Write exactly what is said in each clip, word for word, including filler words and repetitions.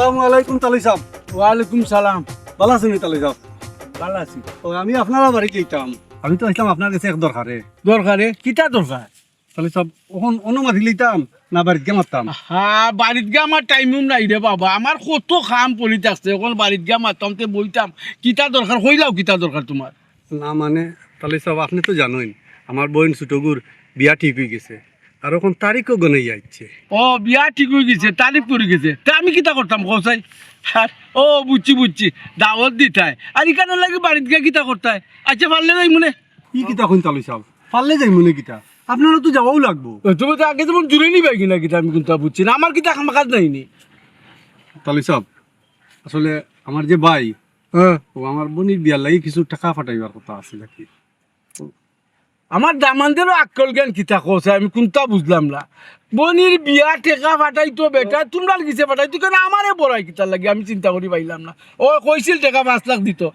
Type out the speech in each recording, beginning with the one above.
আসসালামু আলাইকুম তালই সাব। ওয়ালাইকুম সালাম। ভালা আছইন নি তালই সাব? ভালা আছি। ও, আমি আপনারার বাড়িত যাইতাম। আমি তো আইছলাম আপনার গেছে এক দরকারে। দরকারে? কিতা দরকার? তালই সাব, অখন অনো মাতি লইতাম না বাড়িত গিয়া মাততাম? হ্যাঁ, বাড়িত গিয়া আমার টাইমও নাই রে বাবা, আমার কত কাম পড়ি থাকছে, অখন বাড়িত গিয়া মাততাম তে বইতাম। কিতা দরকার কইলাও, কিতা দরকার তুমার? না মানে, তালই সাব, আপনে তো জানইন আমার বইন ছোটগুর বিয়া ঠিক অইগেছে, আর অখন তারিখও গনাইয়া আইছে। ও, বিয়া ঠিক অইগেছে, তারিখ পড়ি গেছে, তে আমি কিতা করতাম কও চাই? আর, ও বুঝছি বুঝছি, দাওয়াত দিতায়, আর ইখানর লাগি বাড়িত গিয়া কিতা করতায়? আইচ্ছা, পারলে যাইমুনে। ই কিতা কইন তালই সাব, পারলে যাইমুনে কিতা? আপনারও তো যাওয়াও লাগবো। এ, তুমি তো আগে যেমন জুড়ে নিবাই কিনা কিতা, আমি কুনতা বুঝছি না, আমার কিতা কাম কাজ নাই নি। তালই সাব, আসলে আমার যে ভাই, হ্যাঁ। ও আমার বইনর বিয়ার লাগি কিছু টেকা পাঠাইবার কথা আছিল আর কি। আমার দামান্দেরও আক্কল জ্ঞান কিতা কও চাই, আমি কুনতা বুঝলাম না। বইনর বিয়া টেকা পাঠাইতো বেটা, তুমরার গেছে পাঠাইতো, কেনে আমারে বড়াই কিতার লাগি, আমি চিন্তা করি পাইলাম না। ও কইছিল টেকা পাঁচ লাখ দিতো,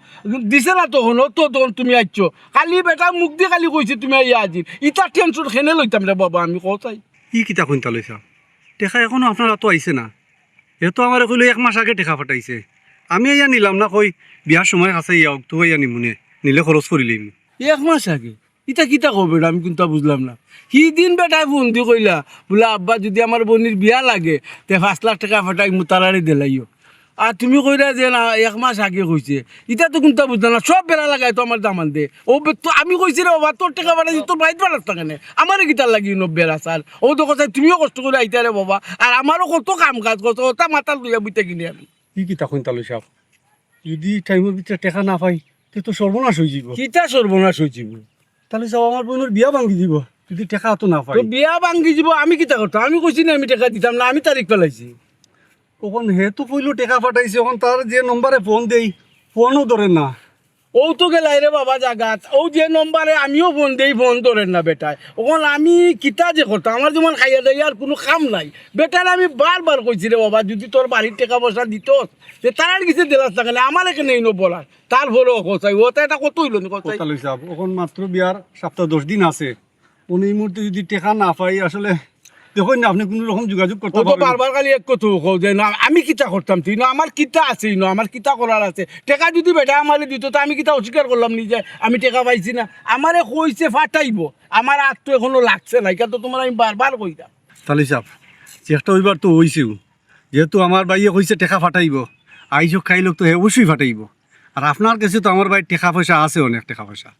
দিছে না তখন, ও তো তখন তুমি আইছো। খালি বেটা মুখদি খালি কইছে তুমি আইয়া হাজির। ইতা টেনশন কেনে লইতাম রে বাবা আমি, কও চাই। ই কিতা কইন তালই সাব? টেকা অখনো আপনার আতো আইছে না? হে তো আমারে কইলো এক মাস আগে টেকা পাঠাইছে। আমি আইয়া নিলাম না, কই বিয়ার সময় কাছাইয়া আউক, তো আইয়া নিমুনে, নিলে খরচ করিলাইমু। এক মাস আগে? ইতা কিতা কও বেটা, আমি কুনতা বুঝলাম না। হিদিন বেটায় ফোন দি কইলা, বুলে, "আব্বা, যুদি আমার বইনর বিয়া লাগে, তে পাঁচ লাখ টেকা পাঠাইমু, তারারে দিলাইও।" আর তুমি কইরায় যে না, এক মাস আগে কইছে। ইতা তো কুনতা বুঝলাম না, সব বেড়া লাগায় তো আমার দামান্দে। ও বে-, তো আমি কইছি রে বাবা, তোর টেকা পাঠাইছি, তোর বাড়িত পাঠাস না কেনে? আমারে কিতার লাগি ইনো বেড়া সার? ও তো কথা, তুমিও কষ্ট করি আইতায় রে বাবা, আর আমারও কত কাম কাজ, কত কথা মাথাত লইয়া বই থাকি নি আমি। ই কিতা কইন তালই সাব? যুদি টাইমর ভিতরে টেকা না পাই, তে তো সর্বনাশ অইযিবো। কিতা সর্বনাশ অইযিবো? তালই সাব, আমার বইনর বিয়া ভাঙ্গি যিবো, যুদি টেকা আতো না পাই। তো বিয়া ভাঙ্গি যিবো, আমি কিতা করতাম? আমি কইছি না আমি টেকা দিতাম না, আমি তারিখ ফালাইছি। অখন হে তো কইলো টেকা পাঠাইছে, অখন তার যে নম্বরে ফোন দেই, ফোনও ধরে না। ও তো গেলাই রে বাবা জাগাত, ও যে নম্বরে আমিও ফোন দেই, ফোন ধরের না বেটায়। অখন আমি কিতা যে করতাম, আমার যেমন খাইয়া দাইয়া আর কুনু কাম নাই। বেটারে আমি বারবার কইছি রে বাবা, যুদি তোর বাড়ির টেকা পয়সা দিতস, তে তারার গেছে দিলাস না কেনে, আমারে কেনে ইনো বলার। তারপরেও কথা, ও তো ইটা কত অইলো নি কথা? কথা লইছে আপ-, অখন মাত্র বিয়ার সপ্তাহ দশ দিন আছে। অনে ই মুহূর্তে যুদি টেকা না পাই, আসলে দেখইন না, আপনে কুনু রকম যোগাযোগ করতা পারইন না। বারবার খালি এক কথা কও যে না, আমি কিতা করতাম, তুই না, আমার কিতা আছে ইনো, আমার কিতা করার আছে? টেকা যুদি বেটায় আমারে দিতো, তে আমি কিতা অস্বীকার করলাম নি যে আমি টেকা পাইছি না? আমারে কইছে পাঠাইবো, আমার আত তো অখনো লাগছে না, ইখান তো তুমারে আমি বারবার কইরাম। তালই সাব, চেষ্টা অইবার তো অইছেউ, যেহেতু আমার ভাইয়ে কইছে টেকা পাঠাইবো, আইজ অউক কাইল অউক তো হে অবশ্যই পাঠাইবো। আর আপনার গেছে তো আমার ভাইর টেকা পয়সা আছে, অনেক টেকা পয়সা।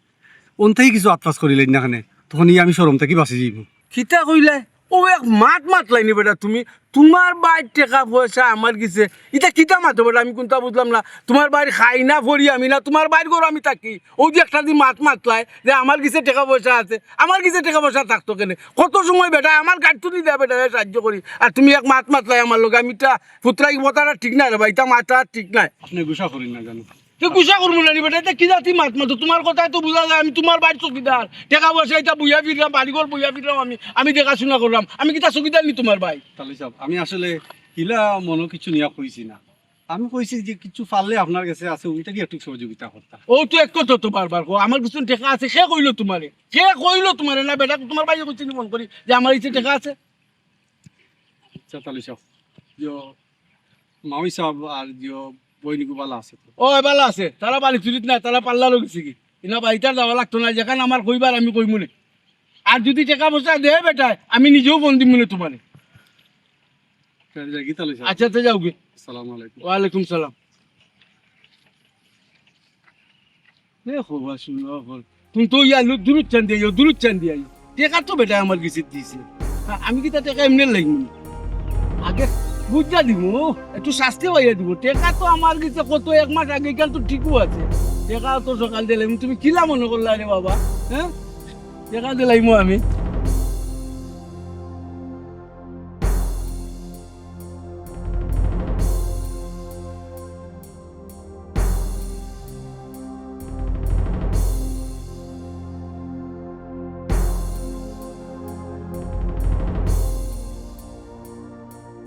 অন থাকি কিছু আতপাত করিলাইন না কেনে, তখন ই আমি শরম থাকি বাঁচি যাইমু। কিতা কইলায়? ও এক মাত মাতলায় নি বেটা তুমি? তুমার ভাইর টেকা পয়সা আমার গেছে, ইটা কিতা মাতো বেটা? আমি কুনতা বুঝলাম না। তুমার ভাইর খাই না, পড়ি আমি না, তুমার ভাইর ঘরো আমি থাকি। অউ যে একটা দি মাত মাতলায় যে আমার গেছে টেকা পয়সা আছে, আমার গেছে টেকা পয়সা থাকতো কেনে? কত সময় বেটায় আমার গাড়ি তুলি দেয়, বেটারে সাহায্য করি, আর তুমি এক মাত মাতলায় আমার লগে। আমি ইটা ফুতরাই কথাটা ঠিক নায় রে ভাই, ইটা মাতটা ঠিক নায়। আপনে গুসা করিন না জানো। তে গুসা করমু না নি বেটা, ইটা কি জাতি মাত মাতো? তুমার কথায় তো বুঝা যায় আমি তুমার ভাইর চকিদার। টেকা পয়সা ইতা বইয়া ফিররাম, বাড়িঘর বইয়া ফিররাম আমি, আমি দেখাশুনা কররাম। আমি কিতা চকিদার নি তুমার ভাইর? তালই সাব, আমি আসলে ইলা মনো কিছু নিয়া কইছি না। আমি কইছি যে কিছু পারলে আপনার গেছে আছে, অন থাকি একটু সহযোগিতা করতা। অউ তো এক কথা তো বারবার কও, আমার গেছে টেকা আছে, কে কইলো তুমারে? কে কইলো তুমারে? না বেটা, তুমার ভাইয়ে কইছে নি ফোন করি যে আমার গেছে টেকা আছে? আচ্ছা, তালই সাব, যে মাওই সাব আর যে বইনগু ভালা আছে তো? ও, ভালা আছে। তারা বাড়িত নাই, তারা পার্লারো গেছেগি। ইনো বাড়িত আর যাওয়া লাগতো না, যেখান আমার কইবার আমি কইমুনে। আর যুদি টেকা পয়সা দেয় বেটায়, আমি নিজেউ ফোন দিমুনে তুমারে। আচ্ছা, যাইগি তালই সাব। আচ্ছা, তে যাওগি। আসসালামু আলাইকুম। ওয়ালাইকুম সালাম। এ খোবা, হুনো, খোবা। তুমি তো ইয়া লু-, দুরুদ চান দিয়া আইও, দুরুদ চান দিয়া আইও। টেকা তো বেটায় আমার গেছে দিছে। আ-, আমি কিতা টেকা এমনে লাইমু? আগে বুঝা দিমু, একটু শাস্তি পাইয়া দিমু। টেকা তো আমার গেছে কত এক মাস আগে, ইখান তো ঠিকউ আছে। টেকা তো সকাল দিলাইমু, তুমি কিলা মনো করলায় রে বাবা? হ্যাঁ? টেকা দিলাইমু আমি।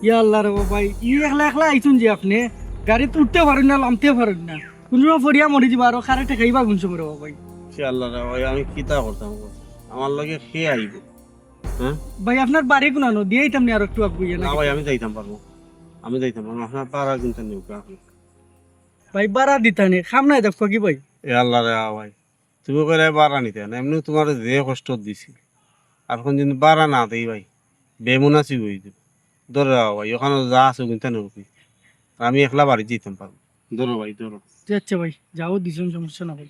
ইয়া আল্লাহ রে বাবা, ই একলা একলা আইছইন যে আপনে, গাড়িত উঠতে পারইন না, লামতে পারইন না, কুনু সময় পড়িয়া মরি যিবা, আরো কারে ঠেকাইবা কুন সময় রে বাবা? ইয়া আল্লাহ রে ভাই, আমি কিতা করতাম গো? আমার লগে কে আইবো? হ্যাঁ? ভাই, আপনার বাড়ি কুনানো? দিয়া আইতাম নি আরো একটু আগুইয়া না নাকি? ভাই, আমি যাইতাম পারমু। আমি যাইতাম পারমু, আপনার ভাড়া কিন্তু নেউক্কা। ভাই, ভাড়া দিতা নি, কাম নাই দেখো কি ভাই? এ আল্লাহ রে, আ ভাই, তুমি কইরায় ভাড়া নিতায় না, এমনেউ তুমারে যে কষ্ট দিছি, আর কুনদিন ভাড়া না দেই ভাই, বেমুনাসিব অই যাইবো। ধরো রে আ ভাই, অখানো যা আছে অগুইন্তা নেউক্কা, আর আমি একলা বাড়িত যাইতাম পারমু। ধরো ভাই, ধরো। জি আচ্ছা ভাই, যাও দিছইন, সমস্যা না ভাই।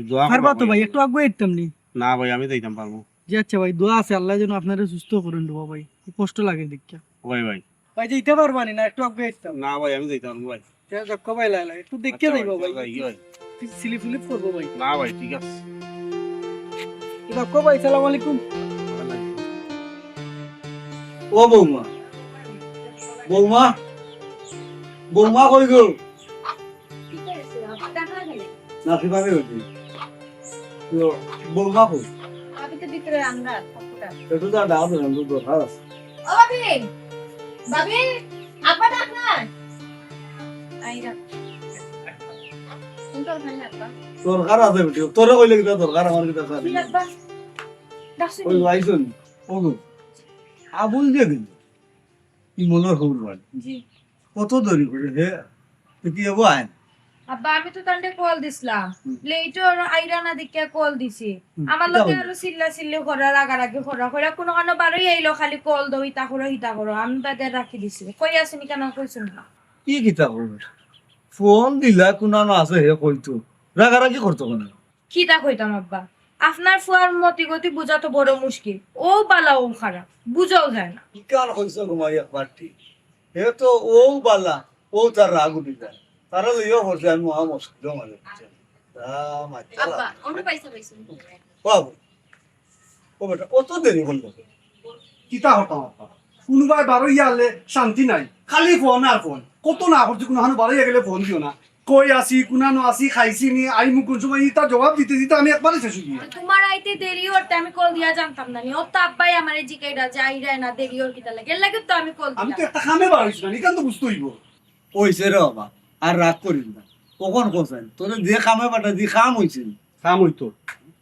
দোয়া পারবা করবা তো ভাই, একটু আগুয়াই দিতাম নি। না ভাই, আমি যাইতাম পারমু। জি আচ্ছা ভাই, দোয়া আছে, আল্লায় যেন আপনারে সুস্থ করইন রে বা ভাই, খুব কষ্ট লাগে দেখিয়া। ভাই, ভাই। ভাই, যাইতা পারবা নি না, একটু আগুয়াই দিতাম। না ভাই, আমি যাইতাম পারমু ভাই। তে দেখো ভাই, লাই লাই, একটু দেখিয়া আচ্ছা যাইবা ভাই, ভাই। যাই ভাই। স্লিপ স্লিপ করবো ভাই। না ভাই, ঠিক আছে। দেখো ভাই, সালাম আলাইকুম। ও বৌমা, বৌমা, বৌমা কই গো? না, কিভাবে হইছে? তো বৌমা কই? ভাবি তো ভিতরে রান্না, ঠাকুরটা। একটু যা ডাক দেন, একটু দরকার আছে। ও ভাবি, ভাবি, আপা ডাক না। আইরা। কোন দরকার না আপা? দরকার আছে বেটি, তোরে কইলে কিতা দরকার, আমার কিতা দরকার? কি আপা? ডাকছো ওই নি? আইছন, ও গো, আবুল যে গেল, ইমনর হউর বাড়ি। জি। কত দেরি করে হে, তুই কি এবো আয়? আব্বা, আমি তো তানরে কল দিছলাম। হুম। লেট আইরা না দেখিয়া কল দিছি। হুম, আমার কিতা লগে কইলো? আরো চিল্লা চিল্লি করা, রাগারাগি করা। কইরা কুনু কানো বারোই আইলো, খালি কল দেও, ইতা করো, হিতা করো। আমি বাদে রাখি দিছি। কই আছইন কেনে কইছইন না। কি কিতা করবে? ফোন দিলা, কুনানো আছে হে কইতো। রাগারাগি করতো কেনে? কিতা কইতাম আব্বা? আপনার ফুয়ার মতি গতি বুঝা তো বড় মুশকিল। অউ বালা অউ খারাপ, বুঝাও যায় না। কি কার কইছো ঘুমাই একবার ঠিক? হে তো অউ বালা, অউ তার রাগ উঠি যায়। তারা লইয়া পড়ছে আমি মহা মুশকিল মানে। আব্বা, অন্য পয়সা পাইছো। বাবু, ও বেটা, অত দেরি করলো। কিতা করতাম আব্বা? কুনুবায় বারইয়া আইলে শান্তি নাই, খালি ফোন আর ফোন। কত না করছি, কুনুখানো বারইয়া গেলে ফোন দিও না। কই আছি, কুনানো আছি, খাইছি নি, আইমু কুন সময়, ইতা জবাব দিতে দিতে আমি একবারে শেষ অই গিয়া। তো তোমার আইতে দেরি অইতে আমি কল দিয়া জানতাম না নি। অউ তো আব্বায় আমারে জিকাইরা যে আইরায় না, দেরি অর কিতা লাগে। এর লাগি তো আমি কল আমি তো দিলাম। একটা কামে বারইছি না, ইখান তো বুঝতে অইবো। কইছে রে বাবা, আর রাগ করিস না। অখন কইছইন, তোরে যে কামে পাঠাইছি, কাম অইছে নি? কাম অইতো।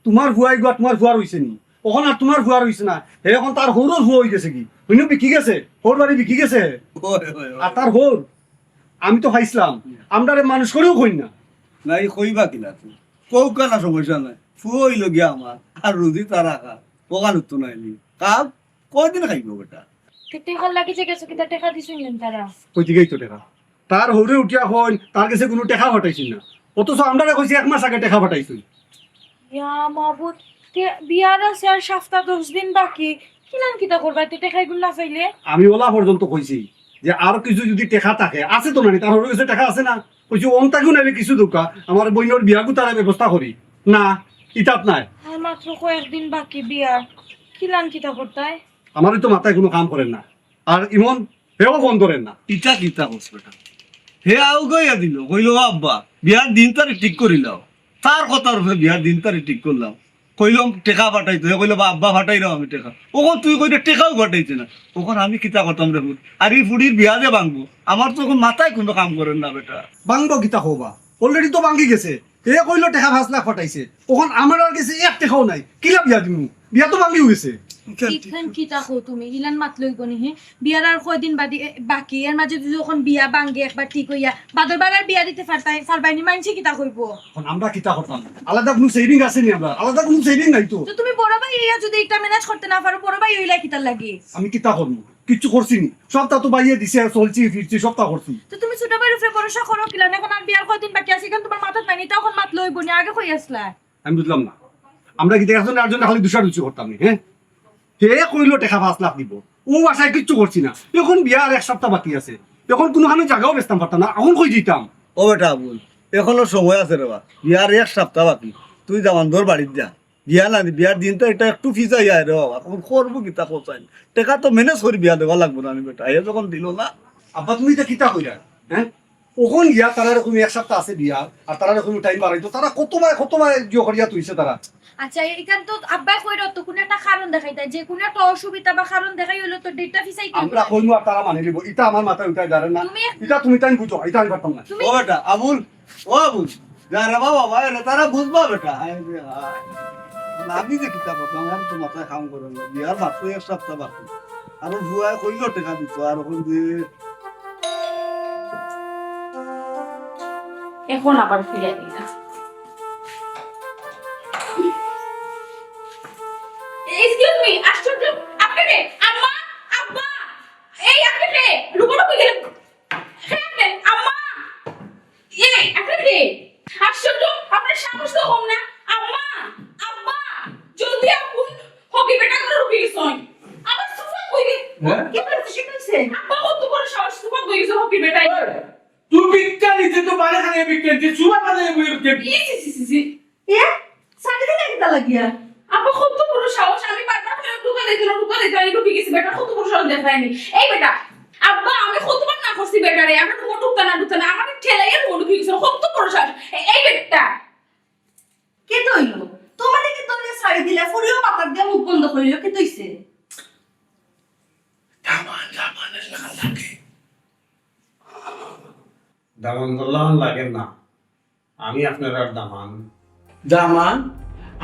তুমার ফুয়া ইগুয়া তুমার ফুয়ার অইছে নি? অখন আর তুমার ফুয়ার অইছে না। হে অখন তার হউরর ফুয়া অই গেছে গি? হুনো বিকি গেছে? হউর বাড়ি বিকি গেছে? ওই, ওই, ওই। আর তার হউর, আমি তো পাইছলাম, আমরারে মানুষ করিও কইন না। নাই, কইবা কিলা তুই? কউক্কা না, সমস্যা নাই। ফুয়া অইলো গিয়া আমার, আর রুজি তার আকা, অখান তো নাইনি। কাম কয়দিন খাইবো বেটা? তে টেকার লাগি যে গেছো, কিতা টেকা দিছইন নি তারা? কই দিকেই তো টেকা? তার হউরে উঠিয়া কইন, তার গেছে কুনু টেকা পাঠাইছইন না। অথচ আমরারে কইছে এক মাস আগে টেকা পাঠাইছইন। ইয়া মাবুদ, তে বিয়ার আছে আর সাপ্তা দশ দিন বাকি, কিলান কিতা করবায় তে টেকা ইগুন না পাইলে? আমি অলা পর্যন্ত কইছি যে আর কিছু যুদি টেকা থাকে, আছে তো নানি, তার হউর গেছে টেকা আছে না? কইছি, অন থাকিও নাইলে কিছু দেউক্কা, আমার বইনর বিয়া গুতার ব্যবস্থা করি। না, ইতাত নাই। আর মাত্র কয়েকদিন বাকি বিয়ার, কিলান কিতা করতায়? আমারও তো মাথায় কুনু কাম করের না। আর ইমন, হেও ফোন ধরের না। ইতা কিতা কস বেটা? হে আউগাইয়া দিল, কইলো, "আব্বা, বিয়ার দিন তারিখ ঠিক করিলাও।" তার কথার উপরে বিয়ার দিন তারিখ ঠিক করলাম। কইলাম, "টেকা পাঠাইতো।" হে কইলো, "বা আব্বা, পাঠাইরাম আমি টেকা।" অখন তুই কইরে টেকাও পাঠাইছে না। অখন আমি কিতা করতাম রে ফুড়ি? আর ই ফুড়ির বিয়া যে ভাঙবো, আমার তো অখন মাথায় কুনু কাম করের না বেটা। ভাঙবো কিতা কও বা? Already তো ভাঙি গেছে। হে কইলো টেকা পাঁচ লাখ পাঠাইছে, অখন আমরার গেছে এক টেকাও নাই, কিলা বিয়া দিমু? বিয়া তো ভাঙিও গেছে। ইখান কিতা কও তুমি? ইলান মাত লইব নি হে? বিয়ার আর কয়দিন বাদি, এ, বাকি, এর মাঝে যুদি অখন বিয়া ভাঙে একবার ঠিক অইয়া, বাদর বার আর বিয়া দিতে পারতায়, পারবায় নি, মাইনষে কিতা কইবো? অখন আমরা কিতা করতাম? আলাদা কুনু saving আছে নি আমরার? আলাদা কুনু saving নাই তো। তো তুমি বড় ভাই অইয়া যুদি ইটা manage করতে না পারো, বড় ভাই অইলায় কিতার লাগি? আমি কিতা করমু? কিচ্ছু করছি নি, সবতা তো ভাইয়ে দিছে, চলছি ফিরছি, সবতা করছি। তো তুমি ছোট ভাইর উপরে ভরসা করো কিলা? অখন আর বিয়ার কয়দিন বাকি আছে, ইখান তুমার মাথাত নাই নি, ইতা অখন মাত লইব নি, আগে কই আছলায়? আমি বুঝলাম না, আমরা কিতা একজন আরজনরে খালি দুষাদুষি করতাম নি, হে? হে কইলো টেকা পাঁচ লাখ দিবো, অউ আশায় কিচ্ছু করছি না। অখন বিয়ার এক সাপ্তা বাকি আছে, অখন কুনুখানো জাগাও বেচতাম পারতাম না, অখন কই দিতাম? ও বেটা আবুল, অখনো সময় আছে রে বা, বিয়ার এক সাপ্তা বাকি, তুই জামান্দর বাড়িত যা। বিয়া না দি, বিয়ার দিন তো ইটা একটু পিছাই আয় রে বাবা। অখন করবো কিতা কছাইন? টেকা তো manage করি বিয়া দেওয়া লাগবো না নি বেটা? হে যখন দিল না। আব্বা, তুমি ইতা কিতা কইরায়? হে? অখন গিয়া তারারে কইমু এক সাপ্তা আছে বিয়া, আর তারারে কইমু time বাড়াইতো। তারা কতবায়, কতবায় জিও করিয়া থইছে তারা। আচ্ছা, ইখান তো আব্বায় কইরা তো কুনু একটা কারণ দেখাইতা, যে কুনু একটা অসুবিধা বা কারণ দেখাই অইলে তো date টা পিছাইতে অইবো। আমরা কইমু আর তারা মানি লিবো। ইতা আমার মাথায় উঠাই দাঁড়ায় না। তুমি এক- ইতা তুমি তাইন বুঝো, ইতা আমি পারতাম না। তুমি ও বেটা, আবুল, ও আবুল, যা রে বাবা, ভাই রে, তারা বুঝবা বেটা। হায় রে হায়। আমি যে কিতা করতাম, আমার তো মাথায় কাম করের না। বিয়ার মাত্র এক সাপ্তা বাকি। আর ফুয়ায় কইলো টেকা দিতো, আর অখন যে এখন আবার ফিরে দিলা। এক্সকিউজ মি, আশ্চর্য, আপনি কে? আম্মা, আব্বা, এই আপনি কে? রুমো ঢুকে গেলেন। কে আপনি? আম্মা, এই আপনি কে? আশ্চর্য, আপনার সাহস তো কম না। আম্মা, আব্বা, জলদি আপনি হকি বেটা করে রুকি গেছেন। আমার সুফা কই রে? হ্যাঁ? কি হয়েছে? কি হয়েছে? আব্বা, কত বড় সাহস, সুফা কই গেছে হকি বেটায়? এই, তুই ভিক্ষা নিতে তো বারে খানে ভিক্ষা নিতে, সুফা বারে ভিক্ষা নিতে। ই, ছি, ছি, ছি, ছি। এ? ছাড়ি দিলে কিতা লাগিয়া? আপা, কত বড় সাহস! আমি বারবার কইলাম, "ঢুকা দিতে না, ঢুকা দিতে না," ঢুকি গেছে, বেটা কত বড় সাহস দেখায়নি। এই বেটা, আব্বা, আমি কতবার না করছি বেটারে, আমরা রুমো ঢুকতা না, ঢুকতা না, আমারে ঠেলাইয়া রুমো ঢুকি গেছে, কত বড় সাহস! এ-, এই বেটা। কিতা অইলো? তোমারে কিতা ছাড়ি দিলা, ফুরিও মাথার দিয়া মুখ বন্ধ করিল, কিতা অইছে? দামান, দামান, এলাকা লাগে। দামান দল্লামান লাগে না। আমি আপনার আর দামান। দামান?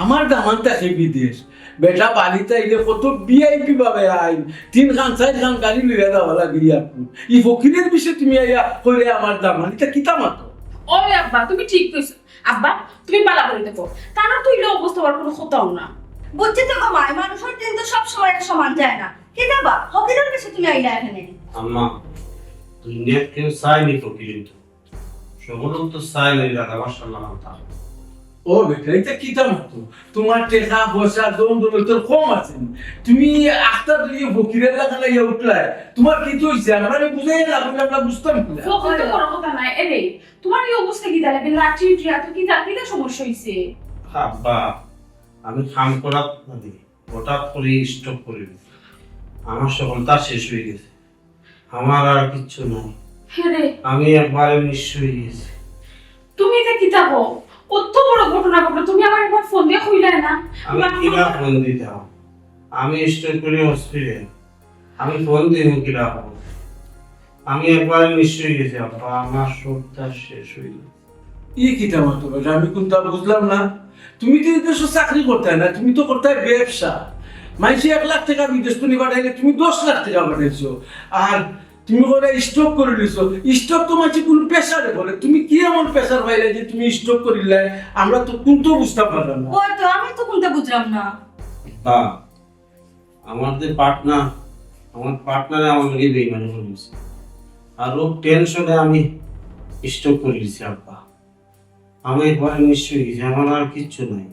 আমার দামান থাকে বিদেশ। বেটা বাড়িত আইলে কত ভিআইপি ভাবে আইন। তিন খান, চাইর খান গাড়ি লইয়া যাওয়া লাগে এয়ারপোর্ট। ই ফকিরের বিষয়ে তুমি আইয়া কইরে আমার দামান। ইটা কিতা মাতো? ওরে আব্বা, তুমি ঠিক কইছো। আব্বা, তুমি বালা করি দেখো। তার তো ইলা অবস্থা হওয়ার কোনো কথাও না। বুঝছি তো গো মাই, মানুষের দিন তো সব সময় এক সমান যায় না। কিতা বা, ফকিরের বিষয়ে তুমি আইলা এখানে? আম্মা, দুনিয়াত কেউ চায়নি ফকির অইতো। সকলে তো চায় না, দাদা, মাশাআল্লাহ, মানতা। ও বেটা, ইটা কিতা মাতো? তোমার টেকা পয়সা, ধন দৌলত তোর কম আছে নি? তুমি আখতা ধরিয়া ফকিরের লাখান আইয়া উঠলায়। তোমার কিতা অইছে? আমরারে বুঝাইয়া না কইলে আমরা বুঝতাম কিলা? ফকির তো বড় কথা নাই। এরে, তোমার এই অবস্থা কিতা লাগে? লাঠি উঠি এত কিতা, কিতা সমস্যা অইছে? আব্বা, আমি কাম করাত মানে হঠাৎ করি স্ট্রোক করি দিছে। আমার সকলতা শেষ অই গেছে। আমার আর কিচ্ছু নাই। হে রে। আমি একবারে নিঃস্ব অই গেছি। তুমি ইতা কিতা কও? অত বড় ঘটনা ঘটলো, তুমি আমারে একবার ফোন দিয়া কইলায় না? আমি কিলা ফোন দিতাম? আমি স্ট্রোক করি হসপিটাল। আমি ফোন দিমু কিলা কও? আমি একবারে নিঃস্ব অই গেছি আব্বা, আমার সবতা শেষ অই গেছে। ই কিতা মাতো বেটা, আমি কুনতা বুঝলাম না। তুমি তো ই দেশো চাকরি করতায় না, তুমি তো করতায় ব্যবসা। মাইনষে এক লাখ টেকা বিদেশ থনে পাঠাইলে তুমি দশ লাখ টেকা পাঠাইছো। আর তুমি কইরায় স্ট্রোক করি লিছো। স্ট্রোক তো মাইনষে কুনু প্রেশারে করে, তুমি কি এমন প্রেশার পাইলায় যে তুমি স্ট্রোক করিলায়? আমরা তো কুনতা বুঝতাম পারলাম না। ওই তো, আমি তো কুনতা বুঝলাম না। হ্যাঁ, আমার যে পার্টনার, আমার পার্টনারে আমার লগে বেইমানি করি দিছে। আর অউ টেনশনে আমি স্ট্রোক করি দিছি আব্বা। আমি একবারে নিঃস্ব অই গেছি, আমার আর কিচ্ছু নাই।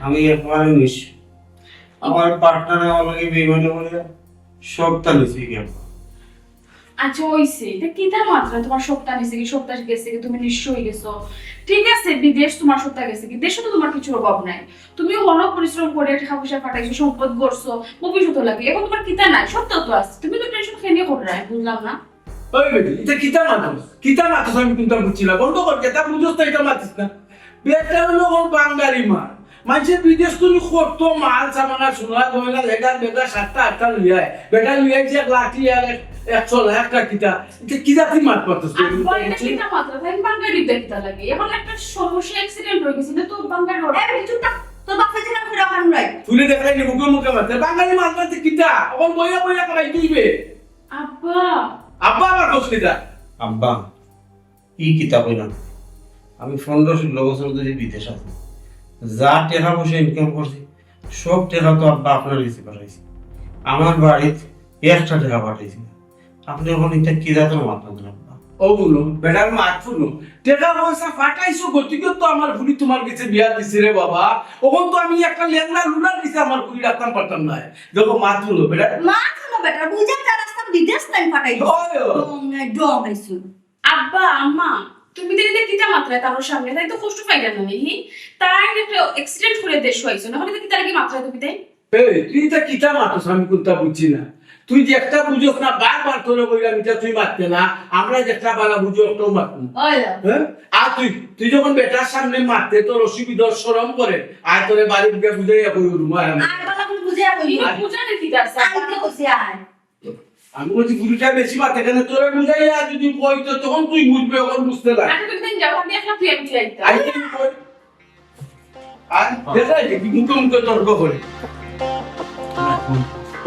আমি একবারে নিঃস্ব। আমার পার্টনারে আমার লগে বেইমানি করি সবতা নিছে গি আব্বা। আচ্ছা, অইছে, ইটা কিতা মাতরায়? তোমার সবতা নিছে গি, সবতা গেছে গি, তুমি নিঃস্ব অই গেছো। ঠিক আছে, বিদেশ তোমার সবতা গেছে গি, দেশো তো তোমার কিচ্ছুর অভাব নাই। তুমি অনেক পরিশ্রম করি টেকা পয়সা পাঠাইছো, সম্পদ গড়ছো, ভবিষ্যৎ লাগি। এখন তোমার কিতা নাই? সবতা তো আছে, তুমি তো টেনশন কেনে কররায়, বুঝলাম না। ওই বেটি, ইটা কিতা মাতস? কিতা মাতস আমি কুনতা বুঝছি না। বন্ধ কর, যেটা বুঝস না, ইটা মাতিস না। বেটা অইলো অখন বাঙালি মাল। মাইনষে বিদেশ থনে কত মাল সামানা, সোনা গয়না, লেদার বেদার, সাতটা আটটা লইয়া আয়। বেটা লইয়া আইছে এক লাঠি আর এক, একশো লাখ টেকা কিতা। ইটা কি জাতি মাত মাতস তুই? আর পরে ইটা কিতা মাতস? তাই বাঙালি দেখতা লাগে। এখন একটা সমস্যা, অ্যাক্সিডেন্ট অই গেছে, না তো বাঙালি ওরা। এই বেটি, চুপ থাক। তোর বাপে যেখান করে ওখান রাখ। তুলে দেখাই নি, মুখে মুখে মাতে। বাঙালি মাল মাতে কিতা? অখন বইয়া বইয়া খাবাই তুইবে। আব্বা। আব্বা আমার খোঁজ নিতা। আব্বা, ই কিতা কইলাম? আমি পনেরো ষোলো বছর ধরি বিদেশ আছি। যা টেকা পয়সা ইনকাম করছি, সব টেকা তো আব্বা আপনার গেছে পাঠাইছি। আমার বাড়িত একটা টেকা পাঠাইছি না। আপনি অখন ইটা কি জাতর মাত মাতইন আব্বা? ও হুনো, বেটার মাত হুনো। টেকা পয়সা পাঠাইছো, গতিকে তো আমার ফুরি তোমার গেছে বিয়া দিছে রে বাবা। অখন তো আমি একটা লেংড়া লুলার গেছে আমার ফুরি রাখতাম পারতাম নায়। দেখো, মাত হুনো, বেটা। মাত হুনো, বেটা, বুঝা যায় রাস্তা বিদেশ তাইন পাঠাই দিছে। ওই, ওই। ডং নাই, ডং আইছো। আব্বা, আম্মা, তুমি তাইলে কিতা মাতরায় তার সামনে? তাই তো কষ্ট পাইরা না নি, হি? তাই একটা অ্যাক্সিডেন্ট করি দেশো আইছো, না অখন ইতা কিতা লাগি মাতরায় তুমি তাই? এই, তুই ইতা কিতা মাতস আমি কুনতা বুঝছি না। তুই যেটা বুঝস না, বারবার তোরে কইলাম ইটা তুই মাততে না, আমরা যেটা বালা বুঝি অটাউ মাতমু। ওই। হ্যাঁ? আর তুই, তুই যখন বেটার সামনে মাততে তোর অসুবিধা, শরম করে, আয় তোরে বাড়িত গিয়া বুঝাইয়া কই রুমা। আয় বালা করি বুঝাইয়া কই। ইনো বুঝানি কিতা আছে? আমি তো কইছি আয়। আমি কইছি, বুড়িটা বেশি মাতে কেনে? তোরে বুঝাইয়া যদি কই তো তখন তুই বুঝবে, অখন বুঝতে না। আচ্ছা, তুমি দিন যাও, আমি একলা তুই আমি যাই। আই তুই কই? আর দেখা যায় কি মুখে মুখে তর্ক করে।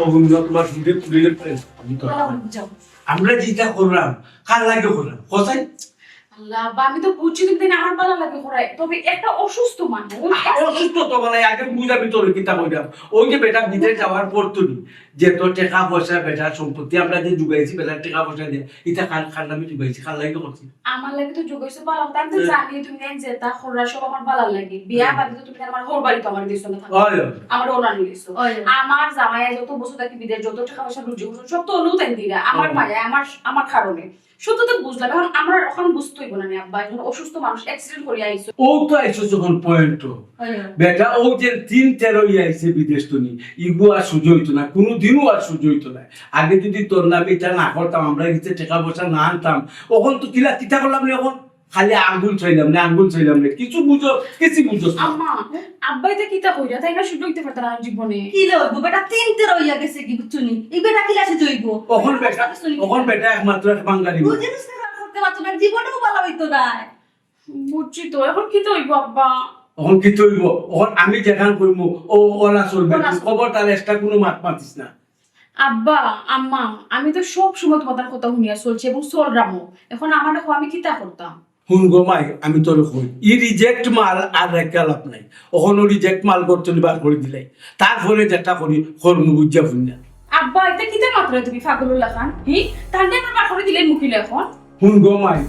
ও বন্ধু, তোমার ভিডিও তুলে ফেলে। আমি তো যাও, যাও। আমরা যেটা করলাম, কার লাগি করলাম? কোথায়? আল্লাহ, আব্বা, আমি তো বুঝছি তুমি তাইন আমার ভালার লাগি করায়, তবে একটা অসুস্থ মানুষ। অসুস্থ তো বলে, আগে বুঝাবি তোর কিতা কইরাম। ওই যে বেটা বিদেশ যাওয়ার পর তুই যে তোর টেকা পয়সা, বেটার সম্পত্তি আমরা যে জুগাইছি, বেটার টেকা পয়সা দিয়া, ইতা কার, কার নামে জুগাইছি, কার লাগি করছি? আমার লাগি তো জুগাইছো ভালা কথা, আমি তো জানি তুমি তাইন যেতা কররা সব আমার ভালার লাগি। বিয়া বাদে তো তুমি তাইন আমার হউর বাড়ি তো আমার দিছো না, থাকো। ওই, ওই। আমার ওনার নিছো। আমার জামাই যত বছর থাকি বিদেশ, যত টেকা পয়সা রুজি করছো, সব তো অন্য তাইন দিরা। আমার মায়া, আমার, আমার কারণে। সব তো বুঝলাম, এখন আমার এখন বুঝতে হইব না নি আব্বা, এখন অসুস্থ মানুষ, অ্যাক্সিডেন্ট করিয়া আইছো। ও তো আইছো যখন পয়েন্ট, বেটা, ও যে তিন তেরো ইয়া আইছে বিদেশ তো নি, ইগু আর সহ্য হইতো না, কোনোদিনও আর সহ্য হইতো না। আগে যদি তোর নামে ইতা না করতাম, আমরা ইতে টেকা পয়সা না আনতাম, অখন তো কিলা কিতা করলাম নি অখন? খালি আঙ্গুল ছইলাম না, আঙ্গুল ছইলাম না, কিছু বুঝো, কিছু বুঝো না। আম্মা, আব্বা ইতা কিতা কইরা, তাইন না সহ্য হইতে পারতা না জীবনে। কিলা অইব, বেটা তিন তেরো ইয়া গেছে কি, বুঝছো নি? এই বেটা কিলা সহ্য হইব? অখন বেটা, অখন বেটা একমাত্র এক বাঙালি। বুঝিস না, করতে পারতো না, জীবনেও ভালা হইতো না। বুঝছি তো, এখন কিতা হইব আব্বা? অখন কিতা হইব? অখন আমি যেখান কইমু, ও ওলা চলবে। ওলা চলবে। খবরদার এক্সট্রা কোনো মাত মাতিস না। আব্বা, আম্মা, আমি তো সব সময় তোমার কথা শুনিয়া চলছি এবং চলরামও। এখন আমার দেখো আমি কিতা করতাম? হুন গো মাই, আমি তোর কই, ই রিজেক্ট মাল আর রাখিয়া লাভ নাই। অখন ও রিজেক্ট মাল করতে বার করে দিলাই, তারপরে যেটা করি, করমু বুঝিয়া হুন না। আব্বা, ইতা কিতা মাতরায় তুমি পাগলর লাখান? হি, তানরে আমার বার করে দিলে মুখিলে এখন। হুন গো মাই,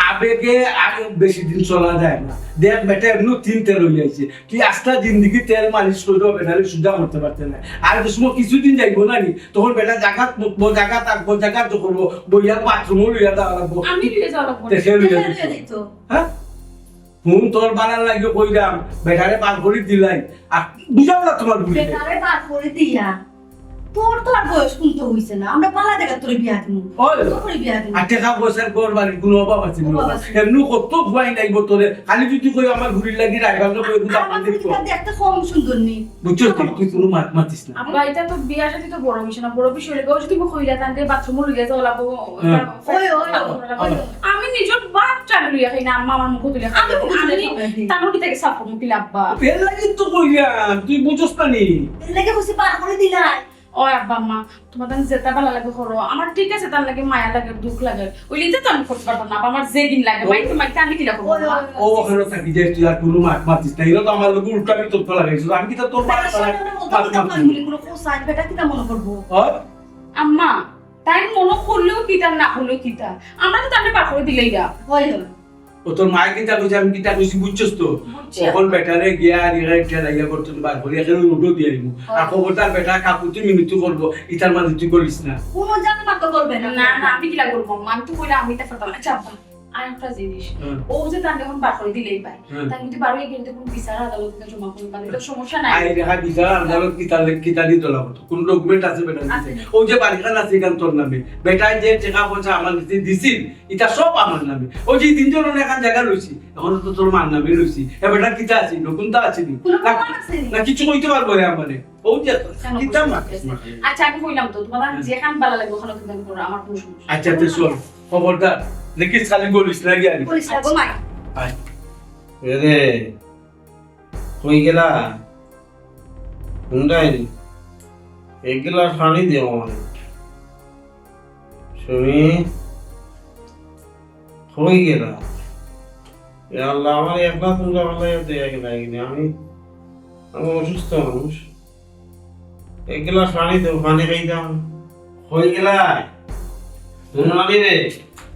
আবেগে আর বেশি দিন চলা যায় না। দেখ বেটা, এমনও তিন তেল হইয়া আইছে, তুই আস্তা জিন্দেগি তেল মালিশ করে বেটারে সুজা করতে পারতে না। আর যে সময় কিছুদিন যাইব না নি, তখন বেটা জাগাত মুতবো, জাগাত থাকবো, জাগাত করবো, বইয়া বাথরুমও লইয়া যাওয়া লাগবো। আমি লইয়া যাওয়া লাগবো। দেখে লইয়া দেখে দিত। লইয়া দিত। হ্যাঁ? হুন, তোর বানার লাগি কইরাম, বেটারে বার করি দিলাই। আর বুঝাও না তোমার বুঝে। বেটারে বার করি দিয়া। তোর তো আর বয়স কুন্তা হইছে না, আমরা ভালা জাগাত তোরে বিয়া দিমু। ওই। তোরে বিয়া দিমু। আর টেকা পয়সার ঘর বাড়ির কোনো অভাব আছে না? অভাব আছে। এমনি কত ফুয়াইন আইব তোরে, খালি যদি কই আমার ঘুড়ির লাগি রাইবার না কই, বুঝা আমার পানি ঘুড়িটা দেখতে কম সুন্দর নি। বুঝছস তো, তুই কোনো মাত মাতিস না। আব্বা, ইটা তো বিয়া শাদী তো বড় বিষয় না, বড় বিষয় হইলে গো, যদি তুমি কইলা তানরে বাথরুমও লইয়া যাওয়া লাগবো, হ্যাঁ। ওই, ওই, ওই, ওই। আমি নিজর বাপ চাবি লইয়া খাই না, আম্মা আমার মুখো তুলিয়া খাই। আমি মুখো তুলিয়া খাই। তানরে কিতা সাফ করমু কিলা আব্বা? এর লাগি তো কইলাম, তুই বুঝছস না নি? এর লাগি কইছি বার করি দিলাই। ও আব্বা আম্মা, তোমার তান যেটা ভালা লাগে করো, আমার ঠিক আছে, তার লাগে মায়া লাগে, দুঃখ লাগে, ওই লিতে তো আমি করতে পারবো না। আব্বা, আমার যেদিন লাগে, মাইতে মাইতে আমি কিলা করবো? ওই, ওই, ওই। ও ওখানে থাকি যে তুই আর কোনো মাত মাতিস না, এরা তো আমার লোক উল্টা আমি তোর লাগাইছিস, আমি কিতা তোর মাত মাত মাত মাত। বেটা কিতা মনে করবো? আম্মা, তাই মনে করলেও কিতা, না করলেও কিতা, আমরা তো তাহলে বার করি দিলাই গা। ওই, ওই। ও তোর মায়ে কিতা কইছে, আমি কিতা কইছি, বুঝছস তো? বুঝছি। অখন বেটারে গিয়া আর এরা ঠেলাইয়া করতে বার করি, এখানে রোডও দিয়ে দিব। আর খবরদার বেটা কাকুতি মিনতি করবো, ইতার মাঝে তুই করিস না। কোনো জাত মাতো করবে না। না, না, আমি কিলা করবো? আমি তো কইলে আমি তা পারতাম না। আচ্ছা, আব্বা, আর একটা জিনিস, হুম। ও যে তার এখন বার করি দিলেই পায়, হুম। তাই কিন্তু বারো গেলে তো কোনো বিচার আদালত না জমা করতে পারে, তো সমস্যা নাই। আই দেখা বিচার আদালত কিতা লে-, কিতা দিত লাগতো? কোন ডকুমেন্ট আছে বেটা? আছে। ও যে বাড়িখান আছে এখান তোর নামে, বেটায় যে টাকা পয়সা আমার কাছে দিছিল, ইটা সব আমার নামে। ওই যে তিনজন ওনে এখান জায়গা লইছি, এখন তো তোর মার নামে লইছি। এ বেটা কিতা আছে? নতুন তো আছে নি? কোনো প্রমাণ আছে নি? না, কিছু কইতে পারবো না আমারে। ও যে কেন কিতা বলছো? মার, মার। আচ্ছা, আমি কইলাম তো, তোমার হ্যাঁ। যেখান ভালা লাগবে, ওখানে তুমি করো, আমার কোনো সমস্যা নেই। আচ্ছা, তে চল, খবরদার, দেখিস খালি বলিস না গিয়া। বলিস না গো, মাই। আয়। এরে, কই গেলা? হুন্ডাই, এক গ্লাস পানি দেও আমারে। সুমি, কই গেলা? এ আল্লাহ, আমার একলা তোমরা ভালাই দেয়া গেলা এখানে। আমি, আমি অসুস্থ মানুষ। এক গ্লাস পানি দেও, পানি খাইতাম। কই গেলা? হুনো আমি রে।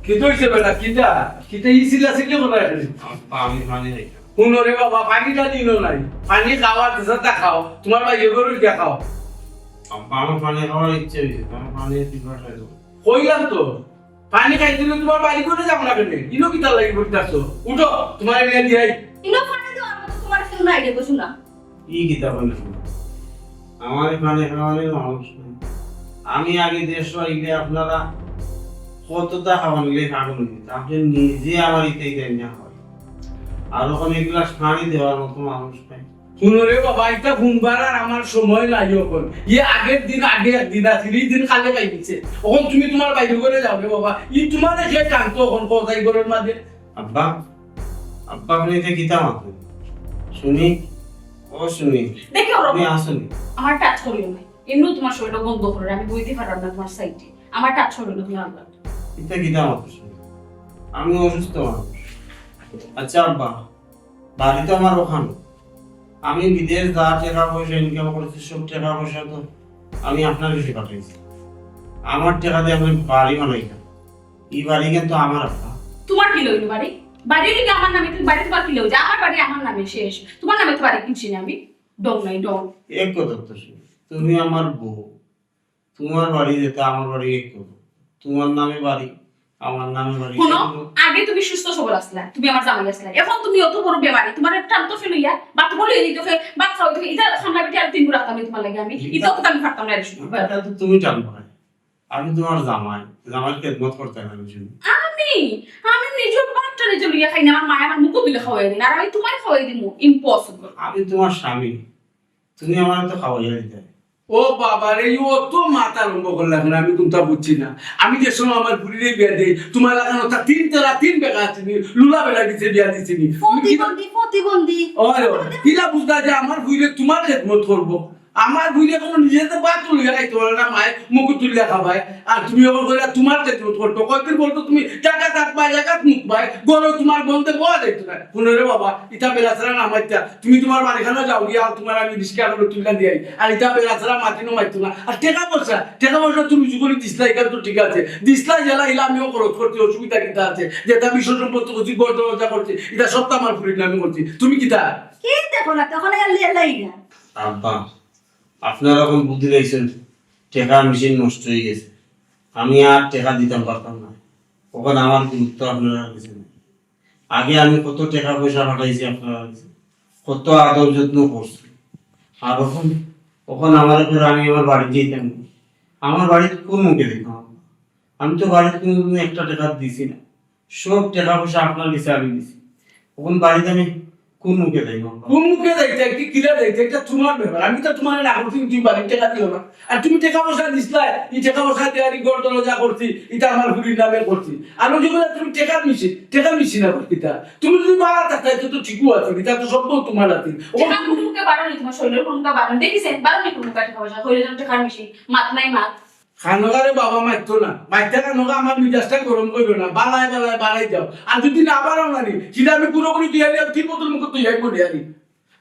কিতা হইছে বেটা? কিতা? কিতা ই চিল্লা চিল্লি করা এখানে? আব্বা, আমি পানি খাইতাম। হুনো রে বাবা, পানিটা দিনো নাই। পানি খাওয়া, যেটা খাও। তোমার ভাই এগুলো গিয়া খাও। আব্বা, আমার পানি খাওয়ার ইচ্ছে হইছে। আমার পানি পিপাসা লাগছে। কইলাম তো, পানি খাইতে হইলে তোমার বাড়ি করে যাবো না কেন? ইনো কিতা লাগি বলতে আসছো? উঠো, তোমার এনে দিয়াই। ইনো পানি দেওয়ার মতো তোমার কেউ নাই রে, বসো না। ই কিতা কইলে শুনো। আমার এখানে খাওয়ানোর মানুষ নাই। আমি আগে দেশ আইলে আপনারা কতটা খাওয়ান নিলে খাওয়ান নিতে। আপনি নিজে আমার ইতেই দেন না হয়। আর ওখানে এক গ্লাস পানি দেওয়ার মতো মানুষ নাই। হুনো রে বাবা, এটা ঘুমবার আর আমার সময় নাই এখন। ইয়ে আগের দিন আগে একদিন আছিল, এই দিন কালে খাই দিছে। এখন তুমি তোমার বাইরে করে যাও রে বাবা। ই তোমার যে টানতো এখন কোথায় ঘরের মাঝে। আব্বা, আব্বা, আপনি এটা কিতা মাতেন? শুনি, ও শুনি। দেখো, ওরকম তুমি আসো নি। আমার টাচ করিও না। এমনিও তোমার শরীরটা বন্ধ করে, আমি বইতে পারলাম না তোমার সাইডে। আমার টাচ করিও না তুমি আল্লাহ। এটা কিতা মাতেন শুনি? আমি অসুস্থ মানুষ। আচ্ছা আব্বা, বাড়ি তো আমার ওখান। আমি বিদেশ যা টেকা পয়সা ইনকাম করছি, সব টেকা পয়সা তো আমি আপনার কাছে পাঠাইছি। আমার টেকা দিয়া আমি বাড়ি বানাইলাম। এই বাড়ি কিন্তু আমার আব্বা। তোমার কিলা অইলো বাড়ি? বাড়ি অইলে আমার নামে, তুমি বাড়ি তোমার কিলা অইছে? আমার বাড়ি আমার নামে শেষ। তোমার নামে তো বাড়ি কিনছি না আমি। ডং নাই ডং। এক কথা তো শুনো, তুমি আমার বউ, তোমার বাড়ি যেটা আমার বাড়ি এক কথা। তোমার নামে বাড়ি, আমার নামে বাড়ি, শুনো, আগে তুমি সুস্থ সবল আছিলা, তুমি আমার জামাই আছিলা, এখন তুমি অত বড় বেমারি, তোমার টান তো ফেলইয়া বাথরুমে লইয়া দিতে ফের বাচ্চা হইতে ইটা সামলা বেটি আর তিন গুণ রাখতাম তোমার লাগে আমি, ইটাও তো আমি পারতাম না। এটা তো তুমি টান পায়। আমি তোমার জামাই, জামাইর খেদমত করতে না বুঝুন। আমি আমি নিজের বাচ্চা নিজে লইয়া খাই না, আমার মায় আমার মুখো তুলে খাওয়াই দিন, আর আমি তোমার খাওয়াই দিব? ইম্পসিবল। আমি তোমার স্বামী, তুমি আমার তো খাওয়াইয়া দিতে। ও বাবা রে, ই অত মাত আরম্ভ করলা কেনে? আমি কোনটা বুঝছি না। আমি যে সময় আমার ফুরিরে বিয়া দেই, তোমার লাখান ওটা তিন তেরা তিন বেটা আছে নি, লুলা বেটা দিছে বিয়া দিছি নি। তুমি কিলা, প্রতিবন্ধী, প্রতিবন্ধী। ওই, ওই, কিলা বুঝলা যে আমার ফুরিরে তোমার খেদমত করবো? আমার ফুরিরে কোনো নিজে তো বাথরুম লইয়া খাইতে পারে না, মায় মুখ তুলিয়া খাবায়। আর তুমি এখন কইলা তোমার খেদমত করতো। কয়দিন বলতো তুমি টাকা থাকবায়, জাগাত মুখবায়, ঘরো তোমার গন্ধে বওয়া যাইতো না। হুনো রে বাবা, ইটা বেলা ছাড়া না মাইতা। তুমি তোমার বাড়িখানো যাও গিয়া, আর তোমার আমি রিস্কা করে তুলিয়া দিয়াই। আর ইটা বেলা ছাড়া মাতিনো মাইতো না। আর টেকা পয়সা, টেকা পয়সা তুমি যুগলি দিছলা, ইখান তো ঠিক আছে। দিছলা জেলা ইলা আমিও খরচ করতে অসুবিধা কিতা আছে? যেটা বিষয় সম্পত্তি করছি, ঘর দরজা করছি, ইটা সব তো আমার ফুরির নামে করছি। তুমি কিতা? কি দেখো না, তখন আর লেলাই না। আব্বা, আপনারা এখন বুদ্ধি পাইছেন, টেকা মেশিন নষ্ট হয়ে গেছে। আমি আর টেকা দিতাম পারতাম না। ওখানে আমার গুরুত্ব আপনারা বুঝেন। আগে আমি কত টেকা পয়সা পাঠাইছি আপনারা কাছে, কত আদর যত্ন করছি। আর ওখানে, ওখানে আমার ফের আমি আমার বাড়ি যেতাম না। আমার বাড়িত কোন মুখে দেখতাম? আমি তো বাড়িত কোনোদিন একটা টেকা দিছি না। সব টেকা পয়সা আপনার কাছে আমি দিছি। ওখানে বাড়িতে আমি কোন মুখে যাই? কোন মুখে যাইতে, কি কিলা যাইতে, এটা তোমার ব্যাপার। আমি তো তোমার না করছি, তুমি বাড়ির টেকা দিও না। আর তুমি টেকা পয়সা দিছলা, এই টেকা পয়সা দিয়ে আর এই ঘর দরজা করছি, এটা আমার ফুরির নামে করছি। আর ওই যে বলে তুমি টেকার মেশিন, টেকার মেশিন আবার কিতা? তুমি যদি বাড়া থাকতে, এটা তো ঠিকও আছে, এটা তো সব তো তোমার আছে। ও টেকা কোন মুখে বাড়ানি, তোমার শরীরে কোন মুখে বাড়ানি? দেখিছেন, বাড়ানি কোন মুখে টেকা পয়সা? হইলে যেন টেকার মেশিন, মাত নাই মাত। খানোগা রে বাবা, মারতো না। মারতে খানোগা, আমার মিজাজটা গরম করিও না। বালাই বালাই বালাই যাও। আর যদি না পারো না নি, সিধা আমি পুরোপুরি দিয়ে দিলাম, তিন বোতল মুখে তুই এক করে আনি।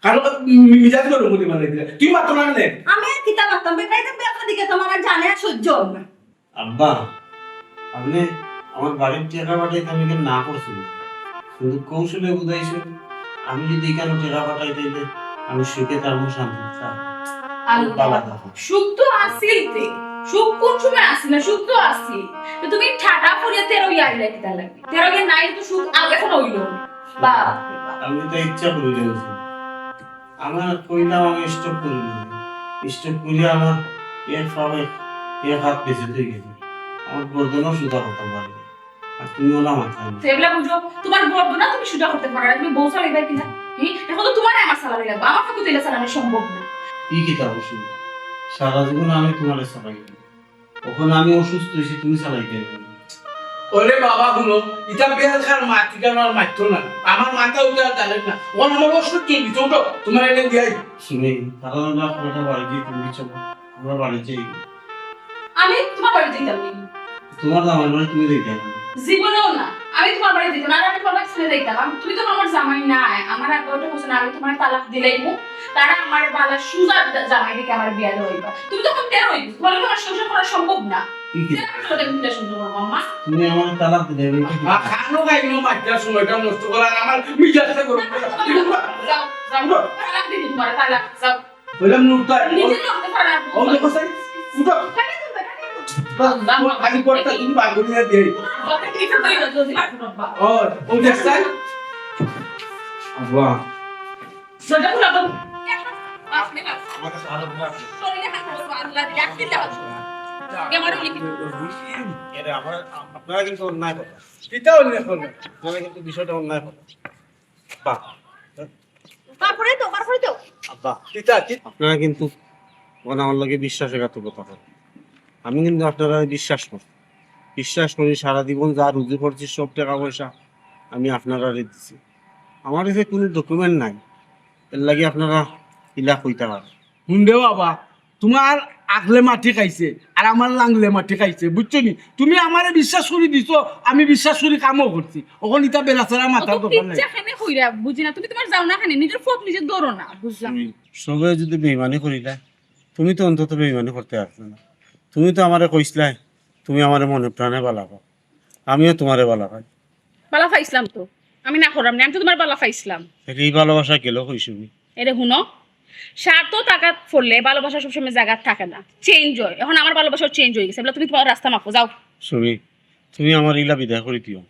খানোগা মি-, মিজাজ গরম করি মারাই দিলে। তুই মারতো না নে। আমি আর কিতা মারতাম? বেটাই তো বেটার দিকে তোমার আর জানে আর সহ্য হয় না। আব্বা, আপনি আমার বাড়ির টেকা পাঠাইতে আমি এখানে না করছি না। কিন্তু কৌশলে বুঝাইছে, আমি যদি এখানে টেকা পাঠাই তাইলে আমি সুখে থাকবো, শান্তি থাকবো। আল্লাহ। বাবা থাকো। সুখ তো আছিল তে। সুখ কোন সময় আছিল না? সুখ তো আছিল। তো তুমি ঠাটা পড়িয়া তেরো ইয়া আইলা কিতা লাগে? তেরো ইয়া নাই তো সুখ আগে এখন হইল না। বাবা। আমি তো ইচ্ছা করি যাচ্ছি। আমার কইলাম আমি স্ট্রোক করি দিছি। স্ট্রোক করি আমার এক পাও এক, এক হাত বেঁচে হয়ে গেছে। আমার গর্দনও সুতা করতাম পারি না। আর তুমি ওলা মাথা নিয়ে। তো এগুলা বুঝো, তোমার গর্দনা তুমি সুতা করতে পারো না, তুমি বউ চালাইবা কিনা? হুম? এখন তো তোমার আমার চালানি লাগবে, আমার পক্ষে তো এটা চালানো সম্ভব না। কি কিতা অসুবিধা? সারা জীবন আমি তোমার চালাই। এখন আমি অসুস্থ হয়েছি, তুমি চালাইতে পারবে না। ওরে বাবা, হুনো, ইটা বেলকার মাত, ইটা আমার মাততো না। আমার মাথা উঠে আর জানেন না। ওখানে আমার অসুস্থ হয়ে গেছে, উঠো, তোমার এনে দিয়াই। শুনে, তারা না কয়টা বাড়ি গিয়ে তুমি চলো, আমরা বাড়ি যাই। আমি তোমার বাড়ি যাইতাম না। তোমার জামাই বাড়ি তুমি যাইতে হবে। জীবনেও না, আমি তোমার বাড়ি যাইতাম না। আর আমি তোমার বাড়ি ছেড়ে যাইতাম। আমি, তুমি তো আমার জামাই নাই। আমার আগে ওটা বলছো না, আমি তোমার তালাক দিলাইমু। তারা আমার বালা সুজা জামাই দেখে আমার বিয়া দেওয়া হইবা। তুমি তখন তেরো হইবে, তোমার লগে আমার সংসার করা সম্ভব না। কি কি? তেরো বছর আমি বিয়া শুরু করবো, আম্মা। তুমি আমার তালাক দিলে আমি কি আ, খানো খাইনো মাইকটা সময়টা নষ্ট করার আমার মিজাজটা গরম করে। যাও, যাও, তালাক দিবি তোমার, তালাক, যাও। বললাম না, উঠতে হয়। নিজে লড়তে পারো না। ও দেখো সাই, উঠো। কেন তুমি, কেন তুমি? বাহ, বাহ, বাহ। খালি পড়তা তুমি বার করে দিয়ে। বাবা, কিছু করি না, জলদি বার করো, বাবা। ও, ও দেখ সাই। আল্লাহ। সোজা করে বাবা। আপনি না। আমার কাছে আরো ভয় আছে। শরীরে হাত ধরো, আল্লাহ, দেখতে দাও। এ আমার লিখে। এরে, আমার, আপনারা কিন্তু অন্যায় কথা। কিতা অন্যায় কথা? আপনারা কিন্তু বিষয়টা অন্যায় কথা। বাহ। তারপরে তো, তারপরে তো। আব্বা, কিতা, কি? আপনারা কিন্তু মানে আমার লগে বিশ্বাসঘাতকতা করেন। আমি কিন্তু আপনারা বিশ্বাস করি, বিশ্বাস করি, সারা জীবন যা রুজি করছি সব টেকা পয়সা আমি আপনারারে দিছি। আমার কাছে কোনো ডকুমেন্ট নাই, এর লাগি আপনারা ইলা কইতা পারেন। হুন রে বাবা, তুমার আখলে মাটি খাইছে, আর আমার লাংলে মাটি খাইছে, বুঝছো নি? তুমি আমারে বিশ্বাস করি দিছো, আমি বিশ্বাস করি কামও করছি। অখন ইতা বেড়াছেড়া মাতার দরকার নাই। কিচ্ছা কেনে কইরা বুঝি না, তুমি তুমার যাও না কেনে, নিজর ফক নিজে ধরো না, বুঝলাম। তুমি সবে যদি বেইমানি করিলা, তুমি তো অন্তত বেইমানি করতে পারছো না। তুমি তো আমারে কইছলায়, তুমি আমারে মনে প্রাণে বালা পাও, আমিও তুমারে বালা পাই। বালা পাইছলাম তো, আমি না করলাম না, আমি তো তুমারে বালা পাইছলাম। তাইলে ই ভালোবাসা গেল কই সুমি? এরে হুনো, স্বার্থ থাকাত পড়লে ভালোবাসা সবসময় জাগাত থাকে না, চেঞ্জ হয়। অখন আমার ভালোবাসাও চেঞ্জ হয়ে গেছে, বলে তুমি তুমার রাস্তা মাপো, যাও। সুমি, তুমি আমারে ইলা বিদায় করি দিও,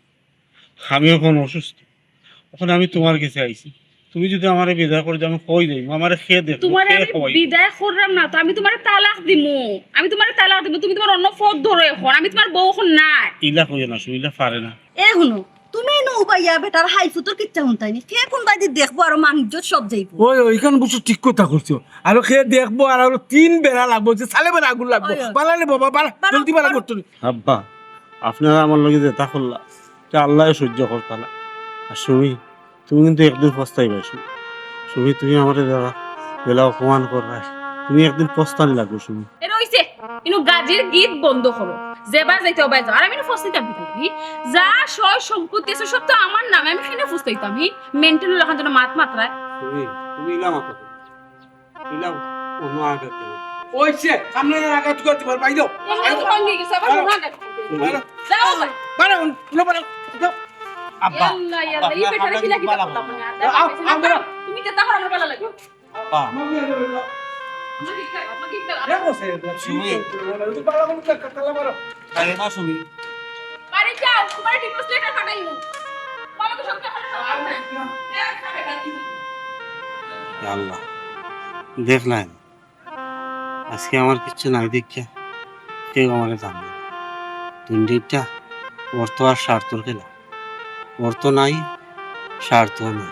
আমি অখন অসুস্থ, অখন আমি তুমার গেছে আইছি, তুমি যদি আমারে বিদায় করি দিও, আমি কই যাইমু? আমারে কে দেখবো, তুমারে কে আমি কই? বিদায় করলাম না তো, আমি তুমারে তালাক দিমু, আমি তুমারে তালাক দিমু, তুমি তুমার অন্য পথ ধরো অখন, আমি তুমার বউ অখন নাই। ইলা কইও না সুমি, ইলা পারে না। এ হুনো, তুমি নু উবাইয়া বেটার হাই ফুতর কিচ্ছা হুনতায় নি। কে কুনবায়দি দেখবো আর মান ইজ্জত সব যাইবো। ওই, ওই, ইখান অবশ্য ঠিক কথা কইছো। আর কে দেখবো আর আরো তিন বেড়া লাগবো, যে সালে বেড়া আগুন লাগবো। ওই, ওই। বালা রে বাবা, বালা, বালা, জলদি বালা বালা। করতো নি। আব্বা, আপনারা আমার লগে যেতা করলা, ইটা আল্লায় সহ্য করতা না। আর সুমি, তুমি কিন্তু একদিন পস্তাইবায় সুমি। সুমি, তুমি আমারে যারা বেলা অপমান কররায়, তুমি একদিন পস্তানি লাগবো সুমি। এ রইছে, ইনো গাজির গীত বন্ধ করো। যেবায় যাইতায় অবায় যাও। আর আমি ইনো পস্তাইতাম কিতা লাগি? যা সয় সম্পত্তি আছে সব তো আমার নামে, আমি কেনে পস্তাইতাম? হি, মেন্টাল লাখান যেন মাত মাতরায়। সুমি, তুমি ইলা মাতো না। ইলা অন্য আঘাত দেবো। ওই সে, সামনে আর আঘাত করতে পারো, বাইরো। এমনি তো ভাঙ্গি গেছে, আবার অন্য আঘাত। বাইরো। যাও ভাই। বাইরো, উনো বাইরো। যাও। আব্বা, ইয়াল্লা, ইয়াল্লা, আব্বা, এই বেটারে কি লাগি বালা করলাম না? আব্বা, আব্বা। তুমি যেতা করো আমার বালা লাগে। আব্বা। সুমি। আরে না সুমি। বাড়ি যাও, তুমারে ডিভোর্স লেটার পাঠাইমু। বলো তো সব কথা। ইয়া আল্লাহ, দেখলাম আজকে আমার কিচ্ছু নাই দেখিয়া কেউ আমারে জানে না। দুনিয়াটা অর্থ আর স্বার্থর খেলা। অর্থ নাই, স্বার্থ নাই।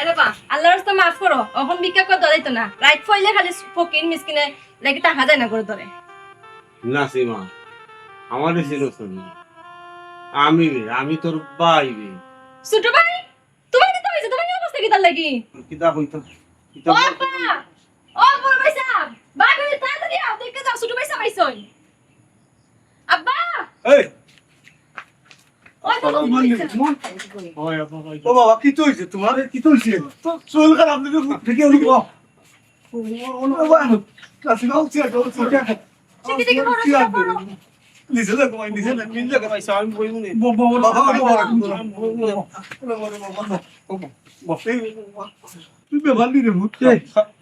এরে বা, আল্লার রাস্তায় মাফ করো, অখন ভিক্ষা করা যাইতো না। রাইত পড়লে খালি ফকির মিসকিনে লাগি থাকা যায় না ঘরো ধরে। না সীমা, আমারে চিনোস না। আমি রে, আমি তোর ভাই রে। ছোট ভাই? তুমার কিতা অইছে? তুমার ই অবস্থা কিতার লাগি? কিতা কইতাম? কিতা ও কইতাম? আব্বা! ও বড় ভাইসাব! ভাবি, তাড়াতাড়ি আও, দেখি যাও, ছোট ভাইসাব আইছইন। আব্বা! এই! ওই তো আসসালামু আলাইকুম। ওই, আব্বা, ওই। ও বাবা, কিতা অইছে তুমার? কিতা অইছে? তো শরীর খারাপ নাকি? দেখি, ওই, ও। ও, ও, ও, ও, কাছে যাও, চেয়ার দাও, চেয়ার দাও। দেখি, দেখি, বড়, বড়। নিচে দেখো, ভাই, নিচে দেখো, নিচে দেখো। ভাই, আমি বইবো নি। ব-, ব-, বাবা, বাবা, বাবা। আমি বইবো নি। বাবা, বাবা, বাবা। তুই বেমার নি রে, ভূত? এ,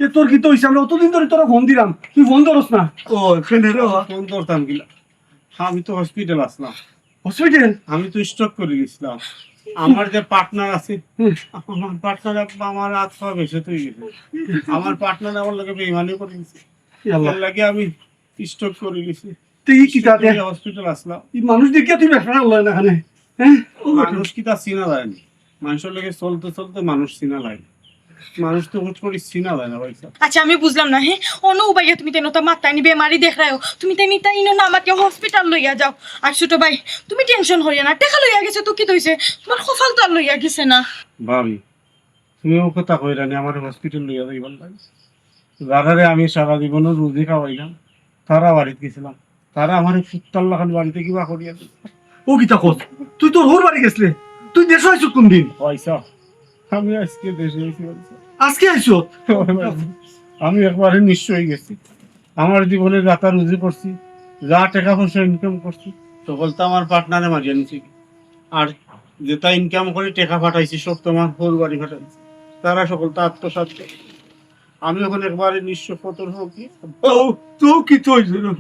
এ, তোর কিতা অইছে? আমরা অতদিন ধরি তোরে ফোন দিরাম, তুই ফোন ধরস না। ও, ফোন ধরতাম কিলা? আমি তো হসপিটাল আছলাম। হসপিটাল? আমি তো স্ট্রোক করি গেছলাম। আমার যে পার্টনার আছে, হুম। আমার পার্টনার, আমার আত পা বেঁচে তো গেছে। আমার পার্টনার আমার লগে বেইমানি করি গেছে। এর লাগি আমি স্ট্রোক করি গেছি। তুই কিতা দে? হসপিটাল আছলাম। ই মানুষ দেখিয়া তুই বেটা লয় না কেনে? হ্যাঁ? মানুষ কিতা চিনা যায় নি? মানষর লগে চলতে চলতে মানুষ চিনা লাগে। মানুষ তো হুট করি চিনা যায় না, ভাইসাব। আচ্ছা, আমি বুঝলাম না, হে? অনো উবাইয়া তুমি তাইন অতা মাতরায় নি, বেমারি দেখরায়ও। তুমি তাইন ইতা ইনো না মাতিয়া হসপিটাল লইয়া যাও। আর ছোট ভাই, তুমি টেনশন করিও না, টেকা লইয়া গেছে তো কিতা অইছে? তুমার কপাল তো আর লইয়া গেছে না। ভাবি, তুমি অউ কথা কইরায় নি, আমারে হসপিটাল লইয়া যাইবার লাগি। যারারে আমি সারা জীবনর রুজি খাওয়াইলাম, তারা বাড়িত গেছিলাম। তারা আমারে কুত্তার লাখান বাড়িত কিবা করিয়া দিল। ও কিতা কস? তুই তোর হউর বাড়ি গেছলে? তুই দেশো আইছস কুনদিন? ভাইসাব, আমি আজকে দেশো আইছি, ভাইসাব। আজকে আইছস? আমি একবারে নিঃস্ব অই গেছি। আমার জীবনে যাতা রুজি করছি, যা টেকা পয়সা ইনকাম করছি, হকলতা আমার পার্টনারে মারিয়া নিছে। আর যেতা ইনকাম করি টেকা পাঠাইছি, সব তো আমার হউর বাড়ি পাঠাইছি। তারা হকলতা আত্মসাৎ করে। আমি অখন একবারে নিঃস্ব পথর ফকির। ও, তো কিতা অইছে রে?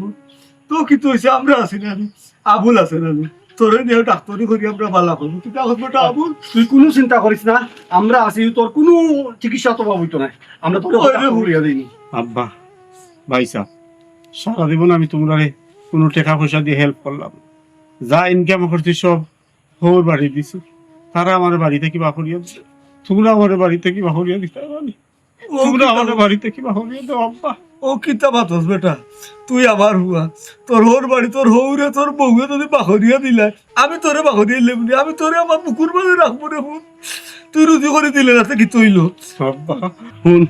তো কিতা অইছে? আমরা আছি না নি? আবুল আছে না নি? তোরে নিয়া ডাক্তারি করি আমরা বালা করমু। তুই ডাক্তার বেটা আবুল। তুই কুনু চিন্তা করিস না, আমরা আছি, তোর কুনু চিকিৎসার অভাব অইতো নায়। আমরা তোরে ওই রে। ডাক্তার করিয়া দেইনি। আব্বা, ভাইসাব, সারা জীবন আমি তুমরারে কোনো টেকা পয়সা দিয়া হেল্প করলাম না। যা ইনকাম করছি সব হউর বাড়ি দিছি। তারা আমার বাড়ি থাকি বার করিয়া দিছে। তোমরা আমার বাড়ি থাকি বার করিয়া দিতে পারো নি। ও তোমরা কিতা আমার বাড়ি থাকি বার করিয়া দাও আব্বা। ও কিতা মাতস বেটা, তুই আমার পুয়া, তোর হউর বাড়ি, তোর হউরে, তোর বউয়ে যদি বার করিয়া দিলায়, আমি তোরে বার করিয়া দিলাম নি, আমি তোরে আমার বুকুর মাঝে রাখবো রে পুত। তুই রুজি করি দিলে না, তে কিতা অইলো? আব্বা। হুন,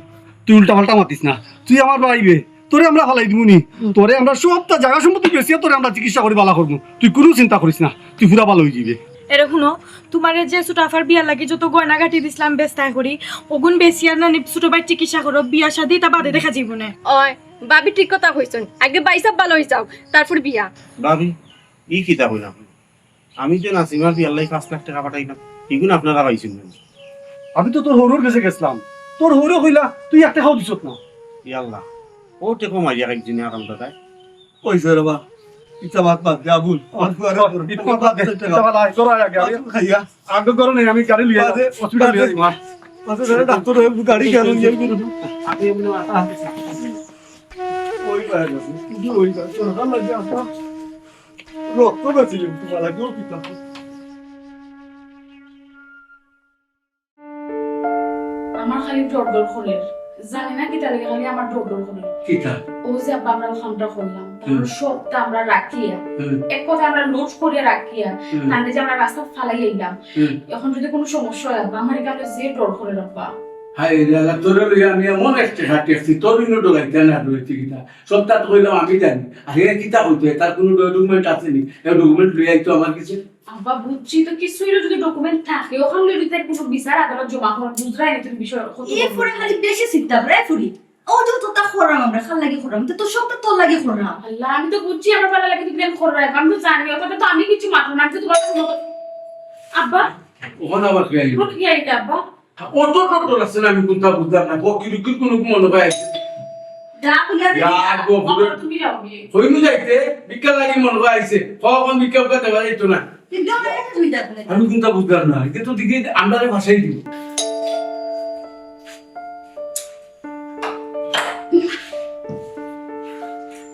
তুই উল্টা পাল্টা মাতিস না, তুই আমার ভাই বে, তোরে আমরা ফালাই দিমু নি। তোরে আমরা সবটা জাগা সম্পত্তি বেচিয়া তোরে আমরা চিকিৎসা করি বালা করমু, তুই কুনু চিন্তা করিস না, তুই পুরা বালা অইযিবে। এরে হুনো, তুমারে যে ছোট আফার বিয়ার লাগি যত গয়নাগাটি দিছলাম বেস্তায় করি, অগুন বেচিয়া না নি ছোট ভাইর চিকিৎসা করো, বিয়া শাদি তা বাদে দেখা যাইবো নে। অয়, ভাবি ঠিক কথা কইছইন, আগে ভাইসাব বালা অই যাউক, তারপর বিয়া। ভাবি, ই কিতা কইলা? আমি যে নাসিমার বিয়ার লাগি পাঁচ লাখ টেকা পাঠাইলাম, ইগুন আপনারা পাইছইন না? আমি তো তোর হউরর গেছে গেছলাম, তোর হউরে কইলা তুই এক টেকাও দিছত না। ইয়াল্লা, ও টেকা মারিয়া খাইছি না আরাম দাদায়। অইছে রে বা, ইতা মাত বাদ দে, আবুল। আমার ফুয়ারে তোর ইতা মাত বাদ দে, ইতা মাত বাদ দে। চল আগে, আগে। খাইয়া। আগে করো নাই, আমি গাড়ি লইয়া বাদে, হসপিটাল লইয়া বাদে। যাইমু, আ। আচ্ছা, দাদা, ডাক্তার হয়ে গাড়ি কেন ইয়ে করবো? আগে এমনি মাত। ওই পায়ে গেছে, কিন্তু ওই পায়ে, তোর ভালো লাগে আপনার? রক্ত বেশি কিন্তু ভালো লাগে, ও কি কথা? আমার খালি ডর ডর করের। জানি না কিতা লাগে, খালি আমার ডর ডর করের। কিতা? ও যে আব্বা আমরা কামটা করলাম, তার হুম। সবটা আমরা রাখিয়া, হুম। এক কথা আমরা লুট করিয়া রাখিয়া, হুম। তাহলে যে আমরা রাস্তা ফালাই আইলাম। হুম। এখন যদি কোনো সমস্যা হয় আব্বা, আমার এখানে যে ডর করের আব্বা। হায় রে আল্লাহ, তোরে লইয়া আমি এমন একটা হাঁটি আসছি, তোর ইনো ডরাইতে না ডরাইতে কিতা? সবটা তো কইলাম আমি জানি। আর হে কিতা কইতে, তার কোনো ডকুমেন্ট আছে নি? এ ডকুমেন্ট লইয়া আইতো আমার কাছে। আব্বা, বুঝছি তো, কিছু হইলে যদি ডকুমেন্ট থাকে, ওখান লইলে তার কোনো বিচার আদালত জমা করার বুঝরায় না তুমি বিষয় কত এ বড়। ফুরি খালি বেশি চিন্তা করে, এ ফুরি। ও যে তো তা খরাম আমরা, খাল লাগি খরাম, তো তোর সব তো তোর লাগি খরাম। আল্লাহ, আমি তো বুঝছি আমার ভালো লাগে তুমি প্রেম খরাম, আমি তো জানি, ওটা তো আমি কিছু মাত্র না, আমি তো তোমার কোনো আব্বা, ওখানে আবার কি আইলো? কোন কি আইলো আব্বা? অত ডক্টর আছে না, আমি কোনটা বুঝলাম না। ফকির উকির কোনো মনে হয় আইছে। যা, তুই আর ইয়া, দেখবি না। গো, বাবা, তুমি যাও গিয়ে। হইনু যাইতে, ভিক্ষা লাগি মনে হয় আইছে। কখন ভিক্ষা উক্ষা দেওয়া যাইতো না। কিন্তু আমার কাছে তুমি যাবে না। আমি কোনটা বুঝলাম না। এটা তো দিকে আমরারে ভাসাই দিব।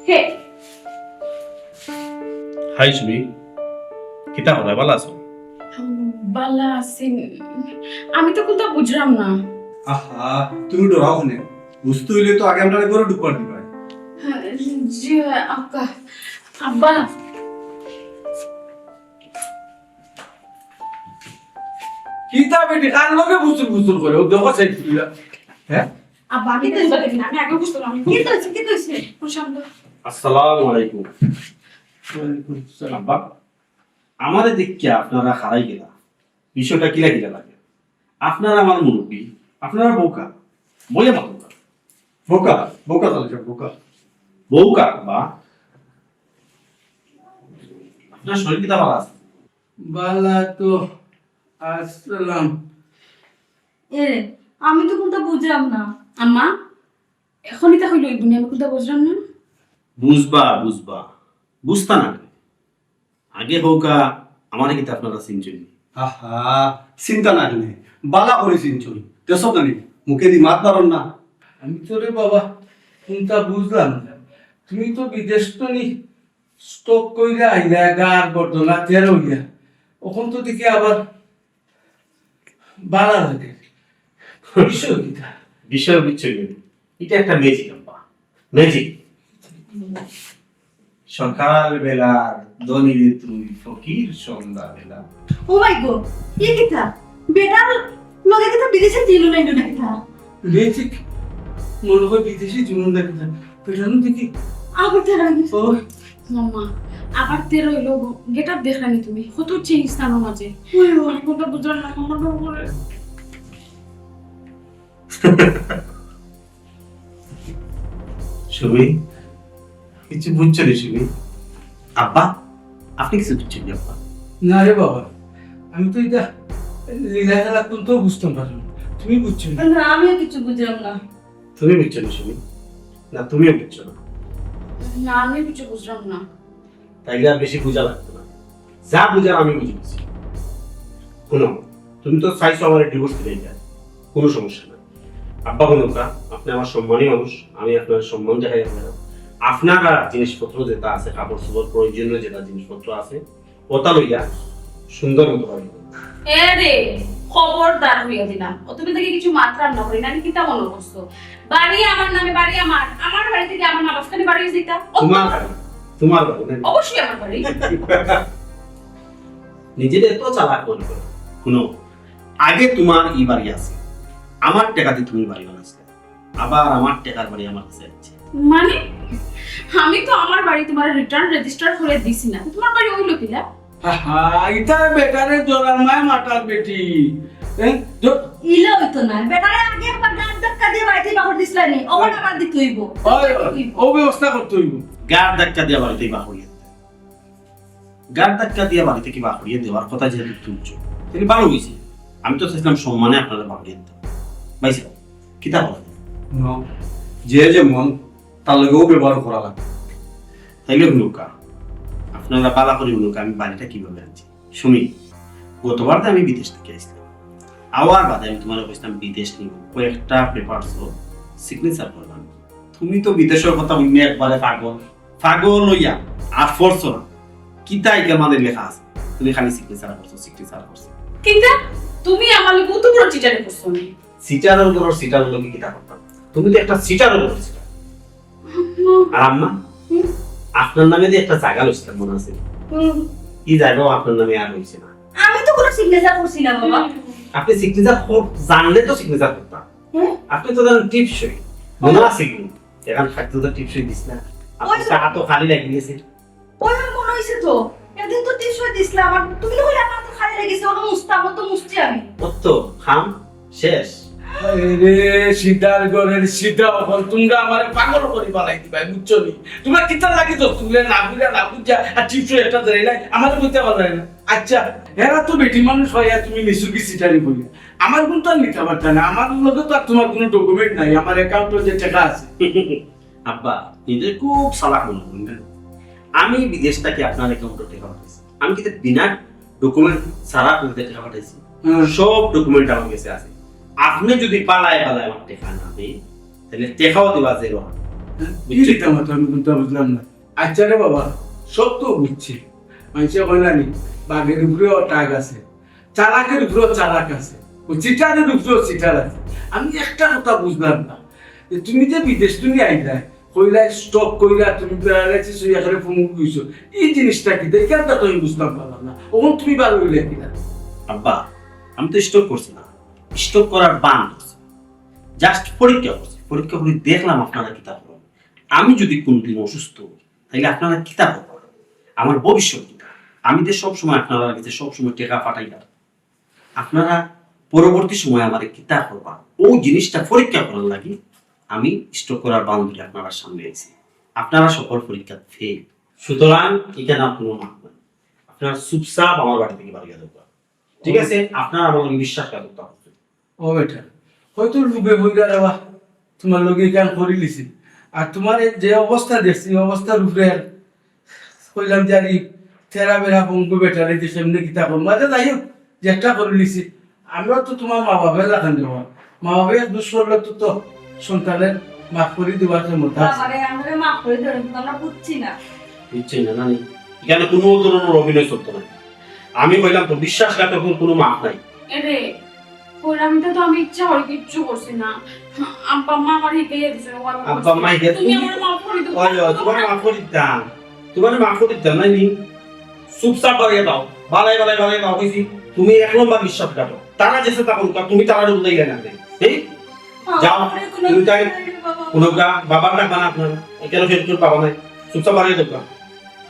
হে। হাই সুমি, কিতা খবর, ভালা আছো? ভালা আছি। আমি তো কোনটা বুঝলাম না। আহা, তুমি ডরাও কেনে? বুঝতে হইলে তো আগে আমরারে ঘরো ঢুকবার দিবায়। জি, আক্কা। আব্বা। কিতা বেটি, কার লগে বুসুর বুসুর করে? ও দেখো সেই ফুলা। হ্যাঁ? আব্বা, আমি তো বুঝলাম না, আমি আগে বুঝতাম না। কি তো হইছে, কি তো হইছে? কোন শব্দ? আসসালামু আলাইকুম। ওয়ালাইকুম আসসালাম। আব্বা, আমারে দেখিয়া আপনারা হারাই গেলা। বিষয়টা কিলা কিলা লাগে? আপনারা আমার মুরব্বি, আপনারা বোকা। বইয়া মাতুকা। বোকা, বোকা তাহলে সব বোকা। বোকা, বা? আপনার শরীর কিতা ভালা আছে? ভালা তো আসলাম। এ, আমি তো কোনটা বুঝলাম না। আম্মা, এখন এটা হইল ওই দুনিয়া, আমি কোনটা বুঝলাম না। বুঝবা, বুঝবা। বুঝতা না কেনে? আগে কউক্কা, আমারে কিতা আপনারা চিনছইন নি? আহা, চিন্তা না কেনে, বালা করি চিনছইন। দেখছো জানি, মুখেদি মাত বারর না। আমি তো রে বাবা, কোনটা বুঝলাম না। তুমি তো বিদেশ তো নি স্টক কইরা আইলা, গার বর্দনা তেরো হইয়া। এখন তো দেখি আবার বালা লাগে। বিষয় কিতা? বিষয় বুঝছো নি? এটা একটা ম্যাজিক, আব্বা। ম্যাজিক। সকাল বেলার ধনী রে তুই, ফকির সন্ধ্যা বেলা। ও মাই গড, ই কিতা? বেটার লগে কিতা বিদেশি জিন নাই না কিতা? ম্যাজিক? মনে হয় বিদেশি জিন না কিতা? বেটার দেখি। আবার তেরো হইছে। ও। মাম্মা, আবার তেরো হইল গো। গেট আপ দেখরায় নি তুমি? কত চেঞ্জ তার মাঝে। ওই, ওই। আমি কোনটা বুঝলাম না, মাম্মা, ডর করে। সুমি, কিছু বুঝছো নি সুমি? আব্বা, আপনি কিছু বুঝছেন নি আব্বা? না রে বাবা, আমি তো এটা লীলা খেলা কোনটাও বুঝতাম পারলাম না। তুমি বুঝছো নি? না, আমিও কিছু বুঝলাম না। তুমি বুঝছো নি সুমি? না, তুমিও বুঝছো না। না, আমি কিছু বুঝলাম না। তাইলে আর বেশি বুঝা লাগতো না, যা বুঝার আমি বুঝে দিছি। হুনো, তুমি তো চাইছো আমার ডিভোর্স দিতে, কোনো সমস্যা না। আব্বা, হুনো কা, আপনি আমার সম্মানী মানুষ, আমি আপনার সম্মান দেখাই আপনারা। আপনার আর জিনিসপত্র যেটা আছে, কাপড় চোপড়, প্রয়োজনীয় যেটা জিনিসপত্র আছে, ওটা লইয়া সুন্দর মতো বাড়ি যাইবা। এ রে, খবরদার কইয়া দিলাম, ও তুমি দেখি কিছু মাতরাম না করি, নানি কিতা মনে করছো? বাড়ি আমার নামে, বাড়ি আমার, আমার বাড়ি থাকি আমার মা বাপ খালি বাড়ি যাইতা। ও তোমার বাড়ি, তোমার বাড়ি, নানি? অবশ্যই আমার বাড়ি। নিজেরে এত চালাক মনে করো। হুনো, আগে তোমার ই বাড়ি আছে, আমার টেকা দিয়া তুমি বাড়ি বানাইছো, আবার আমার টেকার বাড়ি আমার কাছে আছে। মানে, আমি তো আমার বাড়ি তোমার রিটার্ন রেজিস্টার করিয়া দিছি না, তোমার বাড়ি অইলো কিলা? হা হা, ইতা বেটারে জরার মায় মাতার বেটি। এ, জ- ইলা অইতো না, বেটারে আগে একবার গাড় ধাক্কা দিয়া বাড়ি থাকি বার করি দিছলায় নি, অখন আবার দিতে অইবো। অয়, অয়, ও ব্যবস্থা করতে অইবো। গাড় ধাক্কা দিয়া বাড়ি থাকি বার করিয়া দিতা। গাড় ধাক্কা দিয়া বাড়ি থাকি বার করিয়া দেওয়ার কথা যেহেতু তুলছো, তাইলে ভালা অইছে। আমি তো চাইছিলাম সম্মানে আপনারে বার করিয়া দিতাম। ভাইসাব, কিতা বলেন? না, যে যেমন, তার লগেও ব্যবহার করা লাগে। তাইলে হুনউক্কা, আপনারা ভালা করি হুনউক্কা, আমি বাড়িটা কিভাবে আনছি। সুমি, গতবার তো আমি বিদেশ থাকি আইছিলাম, আওয়ার বাদে আমি তোমারে কইছিলাম বিদেশ নিমু, কয়েকটা পেপারসো সিগনেচার করবা। তুমি তো বিদেশর কথা হুনিয়া একবারে পাগল, পাগল অইয়া আর পড়ছো না। কিতা ইখান মাঝে লেখা আছে, তুমি খালি সিগনেচার করছো, সিগনেচার করছো। কিতা? তুমি আমার লগে অত বড় চিটারি করছো নি? চিটারর ঘরর চিটারর লগে কিতা করতাম? তুমি তো একটা চিটারর ঘরর চিটার। আর আম্মা, হুম? আপনার নামে যে একটা জাগা লইছিলাম, মনে আছে? হুম। ই জাগাও আপনার নামে আর অইছে না। আমি তো কোনো সিগনেচার করছি না, বাবা। হুম। আপনি সিগনেচার কর-, জানলে তো সিগনেচার করতাম। হুম? আপনি তো জানেন টিপসই। মনে আছে কি? এখন থাকতে তো টিপসই দিস না। আপনার ওই তো। তো হাতও খালি লাগি গেছে। ওই আমার মনে অইছে তো। একদিন তো টিপসই দিছলায় আমার। তুমি তো কইলে আমার তো খালি লাগি গেছে, ওটা মুছতাম, ও তো মুছছি আমি। ও তো, খাম শেষ। আরে, সিটার ঘরর সিটা অকল, তুমরা আমারে পাগল করি ফালাই দিবায়, বুঝছো নি? তুমরা কিতার লাগি তো, তুমরা না বুঝা, না বুঝা, আর টিপসই একটা ধরে নাই, আমারে কইতা পারলায় না। আচ্ছা, এরা তো বেটি মানুষ অইয়া তুমি নিছুকি সিটারি করিয়া। আমার কুন্তা নিতা পারতা না, আমার লগে তো আর তুমার কুনু document নাই, আমার account-ও যে টেকা আছে। আব্বা, নিজে খুব চালাক মনে করইন না। আমি বিদেশ থাকি আপনার account-ও টেকা পাঠাইছি। আমি কিতা বিনা document ছাড়া আপনারে টেকা পাঠাইছি? হুম। সব document আমার গেছে আছে। আপনে যুদি পালায় পালায় আমার টেকা না দেইন, তাইলে টেকাও দিবা zero। হ্যাঁ? কি বুঝছেন? দিতাম তো আমি কুন্তা বুঝলাম না। আচ্ছা রে বাবা, সব তো বুঝছি। মানষে কয় না নি, বাঘর উপরেও টাক আছে, চালাকর উপরেও চালাক আছে, ও চিটারর উপরেও চিটার আছে। আমি একটা কথা বুঝলাম না, যে তুমি যে বিদেশ তুমি আইলায়, কইলায় stroke কইরা তুমি paralysis অইয়া একেবারে পঙ্গু অইছো, ই জিনিসটা কিতা? ইখানটা তো আমি বুঝতাম পারলাম না। অখন তুমি ভালা অইলায় কিলা? আব্বা, আমি তো stroke করছি না, stroke করার বান করছি, just পরীক্ষা করছি, পরীক্ষা করি দেখলাম আপনারা কিতা করইন। আমি যুদি কুনুদিন অসুস্থ অই, তাইলে আপনারা কিতা করবা? আমার ভবিষ্যৎ কিতা? আমি তো সব সময় আপনারার গেছে সব সময় টেকা পাঠাইয়ার। আপনারা পরবর্তী সময় আমারে কিতা করবা, অউ জিনিসটা পরীক্ষা করার লাগি আমি stroke করার বান ধরি আপনারার সামনে আইছি। আপনারা সকল পরীক্ষাত fail। সুতরাং ইখান আর কুনু মাফ নাই। আপনারা চুপচাপ আমার বাড়ি থাকি বারইয়া যাউক্কা। ঠিক আছে? আপনারা আমার লগে বিশ্বাসঘাতকতা করছইন। ও বেটা, হয়তো লোভে পড়িয়া রে বা, তুমার লগে ইখান করিলিছি। আর তুমার এই যে অবস্থা দেখছি, এই অবস্থার উপরে আর কইলাম যে, আরে, তেরা বেরা পঙ্গু বেটারে যে কেমনে কিতা করমু। আচ্ছা, যাই হোক, যেটা করিলিছি, আমরা তো তুমার মা বাপর লাখান রে বা। মা বাপে এক দুষ করলে তো, তো সন্তানের মাফ করি দিবার ক্ষমতা আছে। বাবারে, আমারে মাফ করি দেন, আমরা বুঝছি না। বুঝছি না, নানি? ইখান কুনু ধরনর অভিনয় চলতো না। আমি কইলাম তো, বিশ্বাসঘাতকর কুনু মাফ নাই। এরে, কইলাম তো, তো আমি ইচ্ছা করি কিচ্ছু করছি না। আব্বা আম্মা আমারে হিকাইয়া দিছইন, ও আমি আব্বা আম্মা হিকাই-, তুমি তুমি আমারে মাফ করি দেও। ওই, ওই, তুমারে মাফ করি দিতাম। তুমারে মাফ করি দিতাম, নানি? চুপচাপ বারইয়া যাও। বালাই, বালাই, বালাই যাও কইছি। তুমি এক নম্বর বিশ্বাসঘাতক। তারা যেছে তা করুক, তুমি তারারে বুঝাইলায় না। এই? যাও, আমারে কুনু তুমি তাই নাই রে বাবা। কুনু গা-, বাবার ডাকবা না আপনারা। কেন ফের কেউ বাবা নাই? চুপচাপ বারইয়া যাউক্কা।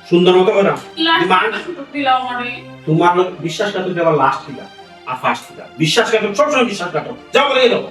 সুন্দর মতো কইরা। Last দিমা-, সুযোগ দিলাও আমারে। তুমার বিশ্বাসঘাতক আবার last দিলা, আর first দিলা। বিশ্বাসঘাতক সবসময় বিশ্বাসঘাতক। যাও, বারইয়া যাও।